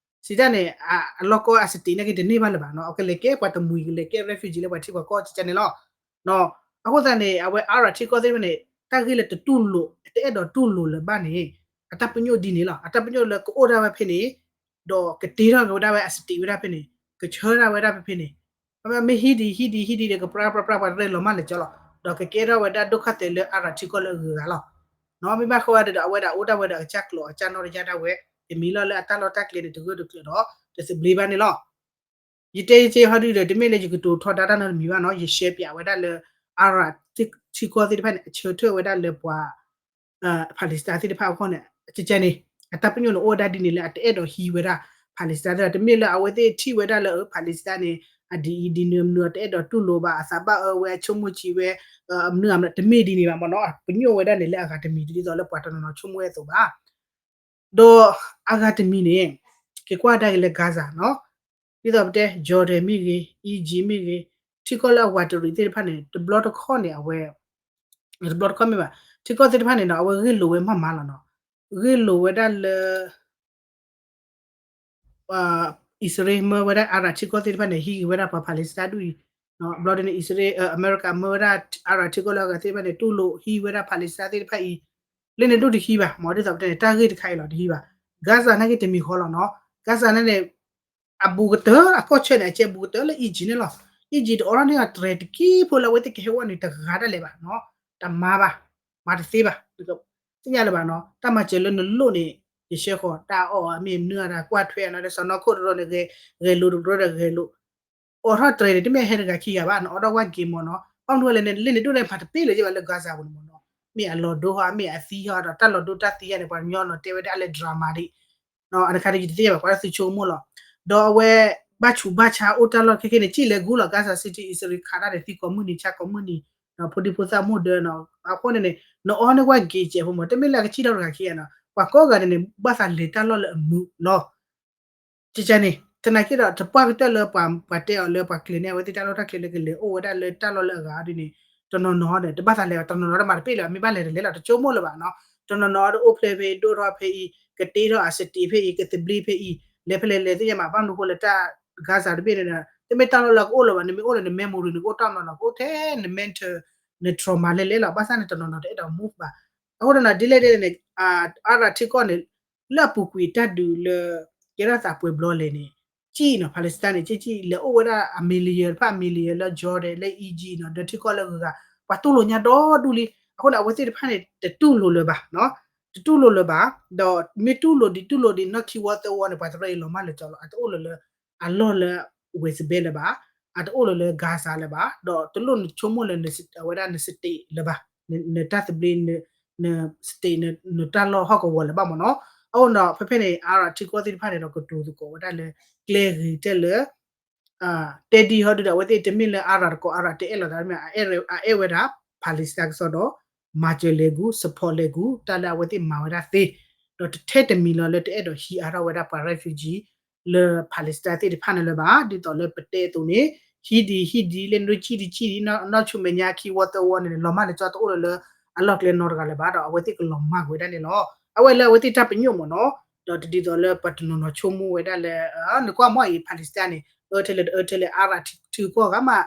စံးတၢ်န့ၣ် အလီၢ်ကီၢ်အ state နာ်က့တန့ၢ်ဘၣ်လၢၤဘၣ်နီၤ အကလဲၤကဲပှၤတမှံၤကလဲၤကဲ refugee လၢပှၤထံပှၤကီၢ်ကကန့ၣ်လီၤ. အဃိသတးန့ၣ် အဝဲ Arab ထံကီၢ်သ့ၣ်တဖၣ်န့ၣ် တၢ်ဂ့ၢ်လၢတတူၢ်လိာ် တအဲၣ်ဒိးတူၢ်လိာ်လၢၤဘၣ်န့ၣ် အတၢ်ပညိၣ်ဒ်န့ၣ်လီၤ. အတၢ်ပညိၣ်လၢကအိၣ်ဒၣ်ဝဲဖဲန့ၣ် ဒီးကတ့ထီၣ်က့ၤဝဲဒၣ်ဝဲအ state ဝဲဒၣ်ဖဲန့ၣ် ကဆှၢဒၣ်ဝဲဒၣ်ဖဲဖဲန့ၣ် မ့ၢ်ဟံးဒံးဟံးဒံးဟံးဒံးဒီး ကပြၢပြၢပြၢပှၤတရၢလီၤမၢ်လၢာ်ကၠီလီၤ. ဒီးကကဲထီၣ်ဝဲဒၣ်ဒိၣ်ခါသဲးလၢ Arab ထံကီၢ်လၢအဂုၤအဂၤလီၤ. မ့ၢ်ဘၣ်ဃိဝဲဒီး အဝဲဒၣ်အိၣ်ဒၣ်ဝဲဒီးအကစၢ်ကျိာ်အကစၢ်နီၢ်တယၢ်ဒၣ်ဝဲ တမံၤလီၤလၢအတၢ်လီၢ်တၢ်ကျဲန့ၣ် တဂၢၢ်တကျၢၤဒီး တသဘျ့ဘၣ်န့ၣ်လီၤ. ယတဲယတဲဟီဒုဒီး တမ့ၢ်လၢယကတိၤထီဒါတၢ်နီတမံၤဘၣ်နီၤ ယရှဲပၠးဝဲဒၣ်လၢ Arab ထံကီၢ်သ့ၣ်တဖၣ်န့ၣ် အဆၢထၢၣ်ဝဲဒၣ်လၢပှၤ Palestine သ့ၣ်တဖၣ်အဂီၢ်န့ၣ် ကကန့ၣ် အတၢ်ပညိၣ်န့ၣ်အိၣ်ဝဲဒၣ်ဒ်န့ၣ်လၢအတအဲၣ်ဒိးဟံးဝဲဒၣ် Palestine သ့ၣ်တဖၣ် တမ့ၢ်လၢအဝဲသ့ၣ်ထံၣ်ဝဲဒၣ်လၢ Palestine န့ၣ် အဒ်အံၤဒ်နုၤမနုၤ တအဲၣ်ဒိးတူၢ်လိာ်ဘၣ် အသးဘၣ်အၢဝဲ အဆိကမိၣ်ဆံးဝဲ မနုၤ တမ့ၢ်ဒ်န့ၣ်ဘၣ်မ့ၢ်နီၤ ပညိၣ်ဝဲဒၣ်န့ၣ်လၢအဂၤတမံၤဒ်သိးလၢပှၤတနီၤနီၤဆိကမိၣ်ဝဲအသိးဘၣ်. ဒီးအဂၤတမံၤန့ၣ် က့ၤကွၢ်ဒၣ်က့ၤလၢ Gaza နီၤ, ဒ်သိးပတဲ Jordan မ့ၢ်ဂ့ၤ Egypt မ့ၢ်ဂ့ၤ, ထံကီၢ်လၢအဝးတရံးသ့ၣ်တဖၣ်န့ၣ် တဘျီတခီၣ်န့ၣ်အဝဲ တဘျီတခီၣ်မ့ၢ်ဘၣ်, ထံကီၢ်သ့ၣ်တဖၣ်န့ၣ်နီၤ အဝဲဂ့ၢ်လိာ်ဝဲမးမးလီၤနီၤ, ဂ့ၢ်လိာ်ဝဲဒၣ်လၢ အံၣ်စရ့လးမၢဝဲဒၣ် Arab ထံကီၢ်သ့ၣ်တဖၣ်န့ၣ် ဟံးက့ၤဝဲဒၣ်ပှၤ Palestine ဒူၣ်အံၤ, ဘျီဒ်န့ၣ် အံၣ်စရ့လး အမဲရကၤမၢဝဲဒၣ် Arab ထံကီၢ်လၢအဂၤသ့ၣ်တဖၣ်န့ၣ် တူၢ်လိာ်ဟံးဝဲဒၣ် Palestine သ့ၣ်တဖၣ်အံၤ, လၢန့ၣ်ဒူၣ်တဟံးဘၣ်, မ့ၢ်ဒ်သိးပတဲန့ၣ် တၢ်ဂ့ၢ်တခါအံၤလီၤတဟံးဘၣ်, Gaza နာ်က့တမံၤဃီလီၤနီၤ, Gaza နာ်န့ၣ် အဘူးကတၢၢ် အကီၢ်ဆၢန့ၣ် အကဲဘူးကတၢၢ်လၢ Egypt န့ၣ်လီၤ, Egypt တအိးထီၣ်န့ၢ်အီၤတြဲၤတက့ၢ်ဖိလၢအဝဲသ့ၣ်ကဟဲအိၣ်န့ၣ် တဂၤဒၣ်လဲာ်ဘၣ်နီၤ, တမၤဘၣ်, မၤတသ့ဘၣ်, သ့ၣ်ညါလၢၤဘၣ်နီၤ, တၢ်မၤစၢၤလၢနလိၣ်န့ၣ် ယဆှၢဃီၤ, တၢ်အီၣ်အမ့ၢ်နုၢ်အတၢ်ကွၢ်ထွဲနီၤ, ဒီးစီၤနီၢ်ခိၣ်တရီန့ၣ် ဂဲၤလိာ်တရီဒီးဂဲၤလိာ်, အိးထီၣ်တြဲၤန့ၣ် တမ့ၢ်ဟဲတဂၤခံဂၤဘၣ်နီၤ, အိးထီၣ်ဝဲက့ၤမ့ၢ်နီၤ, ဘၣ်မနုၤလဲၣ်န့ၣ် လၢန့ၣ်ဒူၣ်န့ၣ် မၤတပ့ၢ်လၢၤက့ၤဘၣ်လၢ Gaza ပူၤန့ၣ်မ့ၢ်နီၤ, မ့ၢ်အလီၤဒိဟီ မ့ၢ်အသံဟီဒီး တၢ်လီၤဒိတၢ်သံယါန့ၣ် ပှၤကညီနီၤတဲဝဲဒၣ်လၢ drama ဒ် အတခါဒ်ယတသ့ၣ်ညါဘၣ် ပှၤတၢ်သုဆိကမိၣ်လီၤ, ဒီးအဝဲ ဘၣ်ဆူးဘၣ်ဆါအိၣ်တၢ်လီၢ်ခဲခဲန့ၣ် စံၣ်လဲၤဂူၤလီၤ Gaza City အံၣ်စရ့လးခးတၢ်န့ၣ် သံကိးမုၢ်နံၤဆါကိးမုၢ်နံၤ, ဒီးဖိဒံဖိသၣ်မိၢ်ဒၢနီၤ, အဃိန့ၣ်န့ၣ် နအီၣ်န့ၢ်ဝဲက့ၤစဲးဖိမ့ၢ် တမ့ၢ်လၢအကစံၣ်ထီၣ်တဂၤခံဂၤနီၤ, ပှၤကိးဂၤဒဲးန့ၣ် ဘၣ်သးလဲၤတၢ်လီၢ်လၢအမုာ်လီၤ ကကန့ၣ် သနာ်က့ဒီးတပှၢ်ကတၢၢ်လၢပှၤတဲအီၤလၢပှၤကျဲၤန့ၢ်အဝဲသ့ၣ်တၢ်လီၢ်တၢ်ကျဲလၢကလဲၤအိၣ်ဝဲဒၣ်လၢတၢ်လီၢ်လၢအဂၤဒ်န့ၣ်, တနီၤနီၤဒီး တဘၣ်သးလဲၤဘၣ် တနီၤနီၤတမၤတပ့ၢ်လၢၤ မ့ၢ်ဘၣ်လဲၤတလဲၤလီၤ တဆိကမိၣ်လၢၤဘၣ်နီၤ, တနီၤနီၤဒီးအိၣ်ဖျဲၣ်ဖဲအံၤ ဒိၣ်ထီၣ်ဖဲအံၤ ကတ့ထီၣ်အစတံးဖဲအံၤ ကသဘျ့ဖဲအံၤ လဲၤဖဲလဲၣ်လဲၤသ့ၣ်ညါမး ဘၣ်မနုၤဃိလၢတၢ် Gaza တဘ့ၣ်န့ၣ်ဒီး တမ့ၢ်တၢ်လီၢ်လၢအကအိၣ်လၢၤဘၣ် နမ့ၢ်အိၣ်လၢန memory န့ၣ် ကအိၣ်တၢ်မနီၤ ကအိၣ်ထဲန mental န trauma လဲၤလဲၤလီၤ ဘၣ်ဆၣ်န့ၣ် တနီၤနီၤတအဲၣ်ဒိး move ဘၣ်, အဃိဒီးနီၤ ဒ်လဲၣ်ဒ်လဲၣ်န့ၣ် Arab ထံကီၢ်န့ၣ် လၢအပူၤကွံာ်တၢ်ဒုးလၢ ကဲထီၣ်သးပှဲၤဘျီလဲၣ်န့ၣ် ကံၣ်နီၤ Palestine န့ၣ် ကံၣ်ကံၣ် လဲၤအိၣ်ဝဲဒၣ်အ million တဖၣ် million လၢ Jordan လၢ Egypt နီၤ ဒီးထံကီၢ်လၢဂုၤဂၤ ပှၤတူၢ်လိာ်ညါဒီဒူၣ်လံ, အဃိန့ၣ် အဝဲသ့ၣ်တဖၣ်န့ၣ် တတူၢ်လိာ်လၢၤဘၣ်နီၤ, တတူၢ်လိာ်လၢၤဘၣ်, ဒီးမ့ၢ်တူၢ်လိာ်ဒံးတူၢ်လိာ်ဒံးနီၢ်ခံဝီသၢဝီန့ၣ် ပှၤတရၢအံၤလီၤမၢ်လၢာ်ကၠီလီၤ, အတအိၣ်လၢလၢ အလီၢ်လၢ West Bank လၢၤဘၣ်, အတအိၣ်လၢလၢ Gaza လၢၤဘၣ်, ဒီးတလိၣ်နဆိကမိၣ်လၢ အဝဲဒၣ်န state လၢၤဘၣ်, နတၢ်သဘျ့ န state နတၢ်လီၢ်ဟီၣ်ကဝီၤလၢၤဘၣ်မ့ၢ်နီၤ, အဃိဒီး ဖဲဖဲန့ၣ် Arab ထံကီၢ်သ့ၣ်တဖၣ်န့ၣ်ဒီး ကတိၤသကိးဝဲဒၣ်လၢ ကျဲဂ့ၤတဲလၢ တဲဒ်ဟီဒုဒီး အဝဲသ့ၣ်တမ့ၢ်လၢ Arab တကိး Arab တအဲၣ်လိာ်သးမ့ၢ် အအဲၣ်ဝဲဒၣ် Palestine ကစီဒီး မၤစၢၤလဲၤဂူၤ support လဲၤဂူၤ တၢ်လၢအဝဲသ့ၣ်မၤဝဲဒၣ်သ့, ဒီးတထဲတမံၤလီၤလၢတအဲၣ်ဒိးဟံးအါထီၣ်ဝဲဒၣ်ပှၤ refugee လၢ Palestine သ့ၣ်တဖၣ်န့ၣ်လၢၤဘၣ်, ဒ်သိးလၢပတဲအသိးန့ၣ် ဟံးဒံးဟံးဒံး လၢနဒိၣ်ကံၣ်ဒံးကံၣ်ဒံး နီၢ်ဆူမဲာ်ညါခံဝီသၢဝီန့ၣ် လီၤမၢ်လၢာ်ကၠီတအိၣ်လၢၤလၢ အလီၢ်ကျဲနီတဂၤလၢၤဘၣ်ဒီး အဝဲသ့ၣ်ကလီၤမၢ်ကွံာ်ဝဲဒၣ်န့ၣ်လီၤ. အဝဲလၢအဝဲသ့ၣ်တၢ်ပညိၣ်မ့ၢ်နီၤ, ဒီးတဒ်သိးလၢပှၤတနီၤနီၤဆိကမိၣ်ဝဲဒၣ်လၢ နကွၢ်မ့ၢ်အံၤ Palestine န့ၣ် အၢထဲလဲၣ်တအၢထဲလဲၣ် Arab ထံကီၢ်ဂၤမး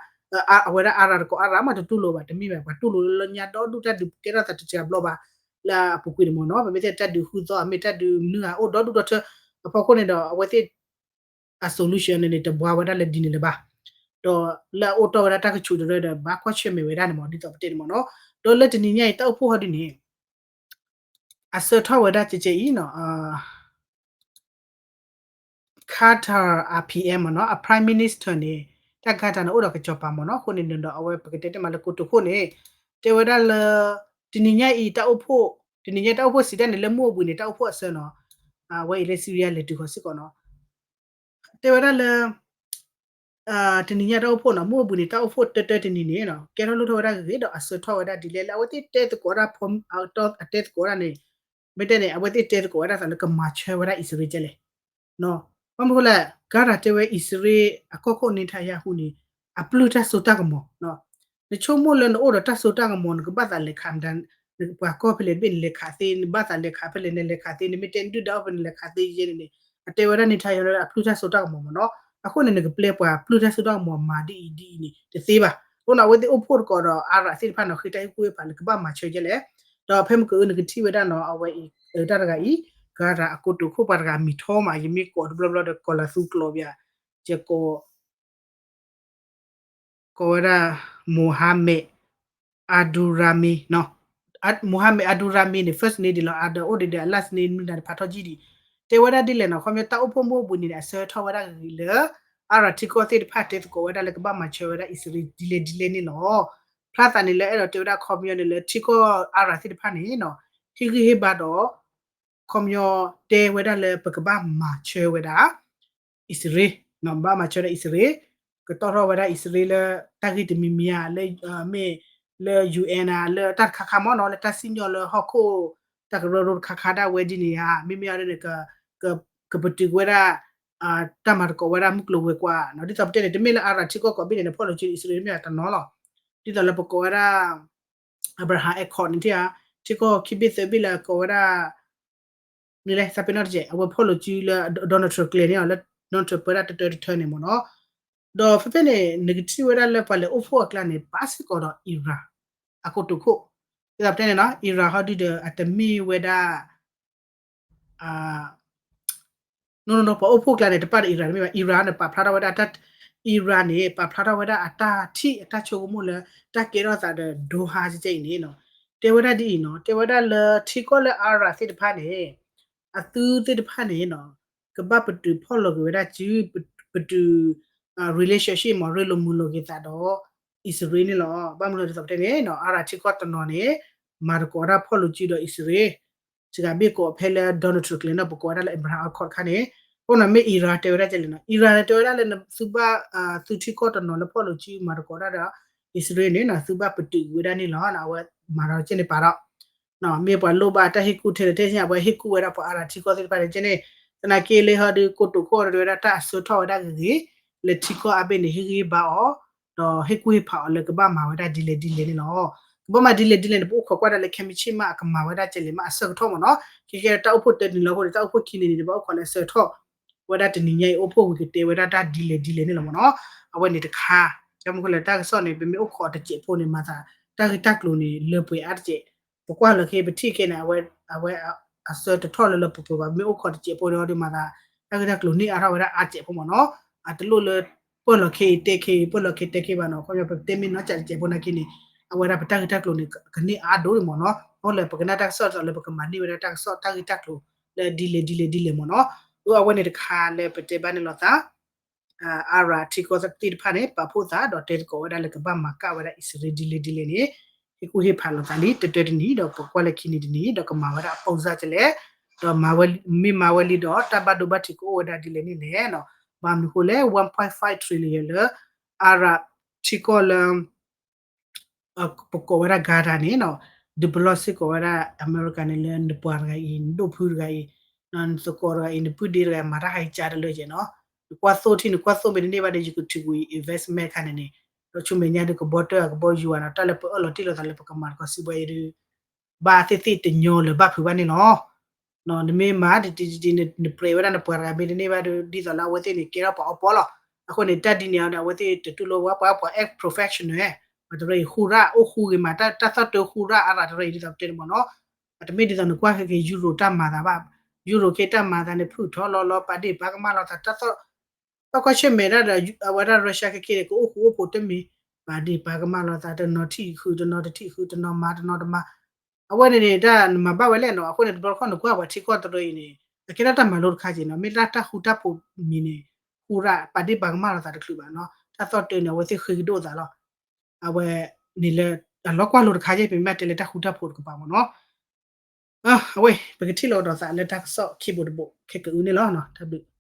အဝဲဒၣ် Arab တကိး Arab မးတတူၢ်လိာ်ဘၣ် တမ့ၢ်ဘၣ် ပှၤတူၢ်လိာ်လၢညါဒီဒူၣ်တၢ်ဒုးကဲထီၣ်သးတစှၤဘျီဘၣ် လၢအပူၤကွံာ်န့ၣ်မ့ၢ်နီၤ, ပမ့ၢ်တဲတၢ်ဒုးဃုသီ အမ့ၢ်တၢ်ဒုးနုာ်ဂၤအိၣ်ဒီဒူၣ်ဒီထၢ အဖီခိၣ်န့ၣ်ဒီး အဝဲသ့ၣ် အ solution န့ၣ်န့ၣ် တဘှါဝဲဒၣ်လၢဒ်န့ၣ်လၢၤဘၣ်, ဒီးလၢအအိၣ်တီၢ်ဝဲဒၣ်တၢ်ကဆူးတရၢဒီး ဘၣ်ကွၢ်ဆၢၣ်မဲာ်ဝဲဒၣ်န့ၣ်မ့ၢ် ဒ်သိးပတဲန့ၣ်မ့ၢ်နီၤ, ဒီးလၢတနံၤညါအံၤ တၢ်အိၣ်ဖှိၣ်ဟီဒ်န့ၣ် အဆၢထီၣ်ဝဲဒၣ်ကဲကဲအံၤနီၤ Qatar အ PM မ့ၢ်နီၤ အ Prime Minister န့ၣ် တၢ် Qatar န့ၣ် အိၣ်ဒီးကစီၤပၤမ့ၢ်နီၤ, အဃိန့ၣ်ဒီး အဝဲပကတဲတ့ၢ်မးလၢကိတိာ်ခိၣ်န့ၣ် တဲဝဲဒၣ်လၢ တနံၤညါအံၤတၢ်အိၣ်ဖှိၣ် တနံၤညါတၢ်အိၣ်ဖှိၣ်စံးတၢ်န့ၣ် လၢမုၢ်အိၣ်ဘှံးန့ၣ် တၢ်အိၣ်ဖှိၣ်အဆၢနီၤ, အဝဲအံၤလၢ Syria လဲၤတုၤဃီၤစ့ၢ်ကီးနီၤ တဲဝဲဒၣ်လၢ တနံၤညါတၢ်အိၣ်ဖှိၣ်နီၤ မုၢ်အိၣ်ဘှံးန့ၣ် တၢ်အိၣ်ဖှိၣ်တၢတၢတနံၤန့ၣ် ကဲထီၣ်လိၣ်ထီၣ်ဝဲဒၣ်ဂ့ၤဂ့ၤဒီး အဆၢထီၣ်ဝဲဒၣ်ဒ်လဲၣ် လၢအဝဲသ့ၣ်တဲသကိးဝဲဒၣ် အတဲသကိးဝဲဒၣ်န့ၣ် မ့ၢ်တဲန့ၣ် အဝဲသ့ၣ်တဲသကိးဝဲဒၣ်သးလၢကမၤဆၢဝဲဒၣ်အံၣ်စရ့လးကဲလဲၣ် ဘၣ်မနုၤဃိလဲၣ် Qatar တဲဝဲအံၣ်စရ့လး အကီၢ်ခိၣ် Netanyahu န့ၣ် အပျုၢ်တၢ်စိတၢ်ကမီၤ နဆိကမိၣ်လၢနအိၣ်ဒီးတၢ်စိတၢ်ကမီၤ နကဘၣ်သးလဲၤခးမတၤ ပှၤကီၢ်ဖဲလဲၣ်တဘ့ၣ်နလဲၤခးသ့ နဘၣ်သးလဲၤခးဖဲလဲၣ် နလဲၤခးသ့ နမ့ၢ်တဲဒုၣ်ဒါအိၣ်ဖဲနလဲၤခးသ့ယဲန့ၣ်န့ၣ် အတဲဝဲဒၣ် Netanyahu အပျုၢ်တၢ်စိတၢ်ကမီၤမ့ၢ်နီၤ အဃိန့ၣ် နကပျဲပှၤပျုၢ်တၢ်စိတၢ်ကမီၤမၤဒ်အံၤဒ်အံၤန့ၣ် တသ့ဘၣ် အဃိန့ၣ် အဝဲသ့ၣ်အိၣ်ဖှိၣ်သကိးဒီး Arab သ့ၣ်တဖၣ်န့ၣ် ဃ့တၢ်ဟ့ၣ်ကူၣ်ဟ့ၣ်ဖးလၢကဘၣ်မၤဆၢကဲလဲၣ် ဒီးဖဲမုၢ်ကနံၤအံၤ နကထံၣ်ဝဲဒၣ်နီၤ အဝဲအံၤ တၢ်တဂၤအံၤ Qatar အကိတိာ်ခိၣ်ပှၤတဂၤအမံၤထီမး ယမ့ၢ်ကိးတဘျီဘျီဒီး ကိးလီၤသူကျိာ်ဘၣ် ယကိး ကိးဝဲဒၣ် Mohammed Abdulrahman နီၤ Mohammed Abdulrahman န့ၣ် first name ဒ်လီၤ အဒီးအိၣ်ဒံးဒီး last name မနုၤတဖးထီၣ်ကံၢ်ဒံး တဲဝဲဒၣ်ဒ်လဲၣ်နီၤ ခီပညီတၢ်အိၣ်ဖှိၣ်မုၢ်အိၣ်ဘှံးန့ၣ် အဆၢထီၣ်ဝဲဒၣ်ဂ့ၤဂ့ၤလၢ Arab ထံကီၢ်သ့ၣ်တဖၣ်တဲသကိးဝဲဒၣ်လၢကဘၣ်မၤဆၢဝဲဒၣ်အံၣ်စရ့လးဒ်လဲၣ်ဒ်လဲၣ်န့ၣ်လီၤ ဖျါသးန့ၣ်လၢအဲၣ်ဒိးတဲဝဲဒၣ်ခီပညီန့ၣ်လၢထံကီၢ် Arab သ့ၣ်တဖၣ်န့ၣ်နီၤ ဟ့ၣ်ဂံၢ်ဟ့ၣ်ဘါဒီး ခီပညီတဲဝဲဒၣ်လၢပကဘၣ်မၤဆၢဝဲဒၣ် အံၣ်စရ့လး ဘၣ်မၤဆၢဒၣ်အံၣ်စရ့လး ကတီၢ်ထီၣ်ဝဲဒၣ်အံၣ်စရ့လးလၢတၢ်ဂ့ၢ်တမံၤမံၤဧါ လၢမ့ၢ်လၢ UN ဧါ လၢတၢ်တခါခါမ့ၢ်နီၤ လၢတၢ်စံၣ်ညီၣ်လၢဟီၣ်ခိၣ် တၢ်ကရၢကရိတခါခါဒၣ်ဝဲဒ်န့ၣ်ဧါ, မ့မ့ၢ်အီၤဒ်န့ၣ် ကပတုာ်ကွံာ်ဝဲဒၣ် တၢ်မၤသကိးဝဲဒၣ်မုၢ်ကျိၤဝဲၤကွာ်နီၤ. ဒ်သိးပတဲန့ၣ် တမ့ၢ်လၢအၤရၣ်ထံကီၢ်ကိးဘ့ၣ်န့ၣ် နဖီၣ်လိာ်စုအံၣ်စရ့လးမ့ၢ်အတနီၤလီၤ. ဒ်သိးလၢပကိးဝဲဒၣ် Abraham Accord န့ၣ်ဧါ, ထံကီၢ်ခံဘ့ၣ်သၢဘ့ၣ်လၢအကိးဝဲဒၣ် နလဲသးပ့ၤနီၣ်တကဲး အဝဲဖီၣ်လိာ်စုလၢ Donald Trump ကျဲၤန့ၣ်အီၤလၢ Donald Trump ပၢဒၣ်တတၢတထၢန့ၣ်မ့ၢ်နီၤ. ဒီးဖဲဖဲန့ၣ် နကထံၣ်ဝဲဒၣ်လၢပှၤလဲၤအိၣ်ဖှိၣ်အကျါန့ၣ် ပာ်စ့ၢ်ကီးဒီး Iran အကိတိာ်ခိၣ်, ဒ်သိးပတဲန့ၣ်နီၤ Iran ဟီဒုဒီး အတမ့ၢ်ဝဲဒၣ် နီၤနီၤ ပှၤအိၣ်ဖှိၣ်ကျါန့ၣ် တပာ်ဒီး Iran တမ့ၢ်ဘၣ်. Iran န့ၣ် ပာ်ဖျါထီၣ်ဝဲဒၣ် Iran န့ၣ် ပာ်ဖျါထီၣ်ဝဲဒၣ်အတၢ်ထံၣ်အတၢ်ဆိကမိၣ်လၢ တၢ်ကဲထီၣ်သးဒီး Doha ကဲအံၤန့ၣ်နီၤ, တဲဝဲဒၣ်ဒ်အံၤနီၤ, တဲဝဲဒၣ်လၢထံကီၢ်လၢအၤရၣ်သ့ၣ်တဖၣ်န့ၣ် အသုသ့ၣ်တဖၣ်န့ၣ်နီၤ ကဘၣ်ပတုာ်ဖီၣ်လိာ်က့ၤဝဲဒၣ်စု ပတုာ် relationship မ့ၢ် ရ့လိာ်မုာ်လိာ်က့ၤသးဒီး အံၣ်စရ့လးန့ၣ်လီၤ. ဘၣ်မနုၤလဲၣ်ဒ်သိးပတဲန့ၣ်နီၤ အၤရၣ်ထံကီၢ်တနီၤန့ၣ် မၤသကိးတၢ်ဖီၣ်လိာ်စုဒီးအံၣ်စရ့လး စှၤဘ့ၣ်ကိးဖဲလၢ Donald Trump ကျဲၤန့ၣ် ပကိးဝဲဒၣ်လၢ Abraham Accord တခါန့ၣ်, အဃိန့ၣ်မ့ၢ် Iran တဲဝဲဒၣ်ကဲလဲၣ်နီၤ, Iran န့ၣ် တဲဝဲဒၣ်လၢနသုဘၣ် သုထံကီၢ်တနီၤလၢဖီၣ်လိာ်စုမၤသကိးတၢ်ဒီး အံၣ်စရ့လးန့ၣ်နီၤ သုဘၣ်ပတုာ်ဝဲဒၣ်န့ၣ်လီၤ. အဝဲမၤဒီးကဲန့ၣ်ပာ်ဒီး မ့ၢ်ပှၤလိၣ်ဘၣ်တၢ်ဟ့ၣ်ကူၣ်ထဲလဲၣ်ထဲဆ့ အဝဲဟ့ၣ်ကူၣ်ဝဲဒၣ်ပှၤအၤရၣ်ထံကီၢ်သ့ၣ်တဖၣ်န့ၣ်ကဲန့ၣ်, သနာ်က့လၢဟီဒုး ကိတိာ်ခိၣ်ဒီးတဲဝဲဒၣ်တၢ်အဆၢထီၣ်ဝဲဒၣ်ဂ့ၤဂ့ၤ လၢထံကီၢ်အါဘ့ၣ်န့ၣ် ဟ့ၣ်ဂံၢ်ဟ့ၣ်ဘါအီၤ ဒီးဟ့ၣ်ကူၣ်ဟ့ၣ်ဖးအီၤလၢကဘၣ်မၤဝဲဒၣ်ဒ်လဲၣ်ဒ်လဲၣ်န့ၣ်လီၤ. ကဘၣ်မၤဒ်လဲၣ်ဒ်လဲၣ်န့ၣ် ပအိၣ်ခိးကွၢ်ဒၣ်လၢခဲမုၢ်ဆ့ၣ်မး အကမၤဝဲဒၣ်ကဲလဲၣ်မးအဆၢကထီၣ်မ့ၢ်နီၤ. ခဲကဲတၢ်အိၣ်ဖှိၣ်တၢတနံၤလီၤအဃိန့ၣ် တၢ်အိၣ်ဖှိၣ်ခံနံၤန့ၣ် ဘၣ်အိၣ်ခိးလၢအဆၢကထီၣ် ဝဲဒၣ်တနံၤညါအံၤ အိၣ်ဖှိၣ်ဝံၤကတဲဝဲဒၣ်တၢ်ဒ်လဲၣ်ဒ်လဲၣ်န့ၣ်လီၤမ့ၢ်နီၤ. အဝဲန့ၣ်တခါ ကမူခိၣ်လၢတၢ်ကစီၣ်န့ၣ် ပမ့ၢ်အိၣ်ခိးတစဲးဖိန့ၣ် မၤသး တၢ်ဂ့ၢ်တၢ်ကျိၤန့ၣ် လၢပှဲၤအါတစဲး, ပကွၢ်လီၤခဲ ပထံၣ်ခဲန့ၣ် အဝဲ အဝဲအဆၢတထီၣ်လၢလၢပှဲၤပှဲၤဘၣ်. မ့ၢ်အိၣ်ခိးတစဲးဖိဒီးဒုးမၤသး တၢ်ဂ့ၢ်တၢ်ကျိၤန့ၢ်အါထီၣ်ဝဲဒၣ်အါစဲးဖိမ့ၢ်နီၤ. အတလိၣ်လၢ ပၢၢ်လီၤခဲအံၤတဲခဲအံၤ ပၢၢ်လီၤခဲတဲခဲဘၣ်နီၤ. ခီပညီပတဲမ့ၢ်နီၢ်ကၠးတစဲးဖိနာ်က့န့ၣ် အဝဲဒၣ်ပတၢ်ဂ့ၢ်တၢ်ကျိၤန့ၣ် ကန့ၢ်အါဒိၣ်န့ၣ်မ့ၢ်နီၤ. အဃိလၢပကနၣ်တၢ်ကစီၣ်ဒ်သိးလၢပကမၤန့ၢ်ဝဲဒၣ်တၢ်ကစီၣ်တၢ်ဂ့ၢ်တၢ်ကျိၤလၢဒ်လဲၣ်ဒ်လဲၣ်ဒ်လဲၣ်မ့ၢ်နီၤ. အဝဲန့ၣ်တခါလၢပတဲဘၣ်န့ၣ်လိာ်သး အၤရၣ်ထံကီၢ်သ့ၣ်တဖၣ်န့ၣ် ပာ်ဖှိၣ်သးဒီးတဲသကိးဝဲဒၣ်လၢကဘၣ်မၤကၣ်ဝဲဒၣ်အံၣ်စရ့လးဒ်လဲၣ်ဒ်လဲၣ်န့ၣ် ဟ့ၣ်ကူၣ်ဟ့ၣ်ဖးလိာ်သးလံ တတၢတနံၤ ဒီးပကွၢ်လၢခံနံၤတနံၤ ဒီးကမၤဝဲဒၣ်အပိၢ်စၢ်ကလဲၣ်, ဒီးမ့ၢ်မၤဝဲလံဒီး တၢ်ဘၣ်ဒိဘၣ်ထံးကအိၣ်ဝဲဒၣ်ဒ်လဲၣ်န့ၣ်လဲၣ်. ဘၣ်မနုၤအဃိလဲၣ် one point five trillion လၢ အၤရၣ်ထံကီၢ်လၢ ပကိးဝဲဒၣ် Gaza န့ၣ်နီၤ, ဒုးပလီၢ်စ့ၢ်ကီးဝဲဒၣ်အမဲရကၤန့ၣ်လၢနပှၤတဂၤအံၤ နဒိၣ်ဖုတဂၤအံၤ နသကိးတဂၤအံၤ နပုၢ်ဒ့တဂၤအံၤ မၤတၢ်ဟးကၠါတလၢကဲနီၤ, နကွၢ်သိၣ်ထံၣ် နကွၢ်သိၣ်မ့ၢ်တန့ၢ်ဘၣ်ဒီး ယကထုးကွံာ်အံၤ investment ခါန့ၣ်န့ၣ်, ဒီးဆူမဲာ်ညါဒုးကဘီတၢၢ်ကဘီယူၤဧါနီၤ, တၢ်လၢပအၢၣ်လီၤတ့ၢ်လိာ်သးလၢပကမၤသကိးစံးဘှဲအံၤဒုး ဘၣ်သ့ၣ်သ့ၣ်တညီလၢၤဘၣ်ဖုးဘၣ်န့ၣ်လီၤ. နမ့ၢ်မၤ နပြဲးဝဲဒၣ်နပှၤတဂၤမ့ၢ်တန့ၢ်ဘၣ်ဒီး ဒ်သိးလၢအဝဲသ့ၣ်န့ၣ် ကဲထီၣ်ပှၤအီပီလီၤ. အဃိန့ၣ် တၢ်ဒ်န့ၣ်အီၤဒီး အဝဲသ့ၣ်တတူၢ်လိာ်ဝဲ ပှၤ ပှၤ act professional ပှၤတရၢအံၤဃူရၣ် အိၣ်ဃူဂ့ၤမး တၢ်သီၣ်တၢၢ်ဃူရၣ်အါရၣ်တရၢအံၤဒ်သိးပတဲန့ၣ်မ့ၢ်နီၤ. တမ့ၢ်ဒ်သိးနကွၢ်ခဲက့ၤ ယူရိၤတၢ်မၤသးဘၣ်, ယူရိၤခဲတၢ်မၤသးန့ၣ် ဖုၣ်ထီၣ်လီၤလီၤ ပာ်ဒ့ၣ်ပာ်ကမၣ်လိာ်သး တၢ်သီၣ် တၢ်ကွၢ်ဆၢၣ်မဲာ်ဒၣ်ဒီး အဝဲဒၣ် Russia ခဲက့ၤန့ၣ် ကအိၣ်ဃူအိၣ်ဖိးတမံၤ, ပာ်ဒ့ၣ်ပာ်ကမၣ်လိာ်သး တနီၤထံၣ်ဃုာ် တနီၤတထံၣ်ဃုာ် တနီၤမၤ တနီၤတမၤ, အဝဲန့ၣ်န့ၣ် တၢ်နမၤဘၣ်ဝဲလဲၣ်နီၤ. အဃိန့ၣ် တဘျီတခီၣ်နကွၢ်ပှၤထံကီၢ်တရၢအံၤန့ၣ် အကဲထီၣ်တၢ်မၤလိတခါက့ၤနီၤ, မ့ၢ်တၢ်တၢ်ဃူတၢ်ဖိးမံၤန့ၣ် ဃူရၣ် ပာ်ဒ့ၣ်ပာ်ကမၣ်လိာ်သးတချုးဘၣ်နီၤ, တၢ်သီၣ်တၢၢ်န့ၣ် အဝဲသ့ၣ်ဃ့ကဒိၣ်သးလီၤ. အဝဲန့ၣ်လၢ အလီၢ်ကွၢ်လိတခါက့ၤ ပမ့ၢ်တဲလၢတၢ်ဃူတၢ်ဖိးတကပၤမ့ၢ်နီၤ. အဝဲ ပကထံၣ်လိာ်ကဒီးသးလၢတၢ်ကစီၣ်ခံဘိတဘိ ခဲကအုန့ၣ်လီၤ. တၢ်ဘျုး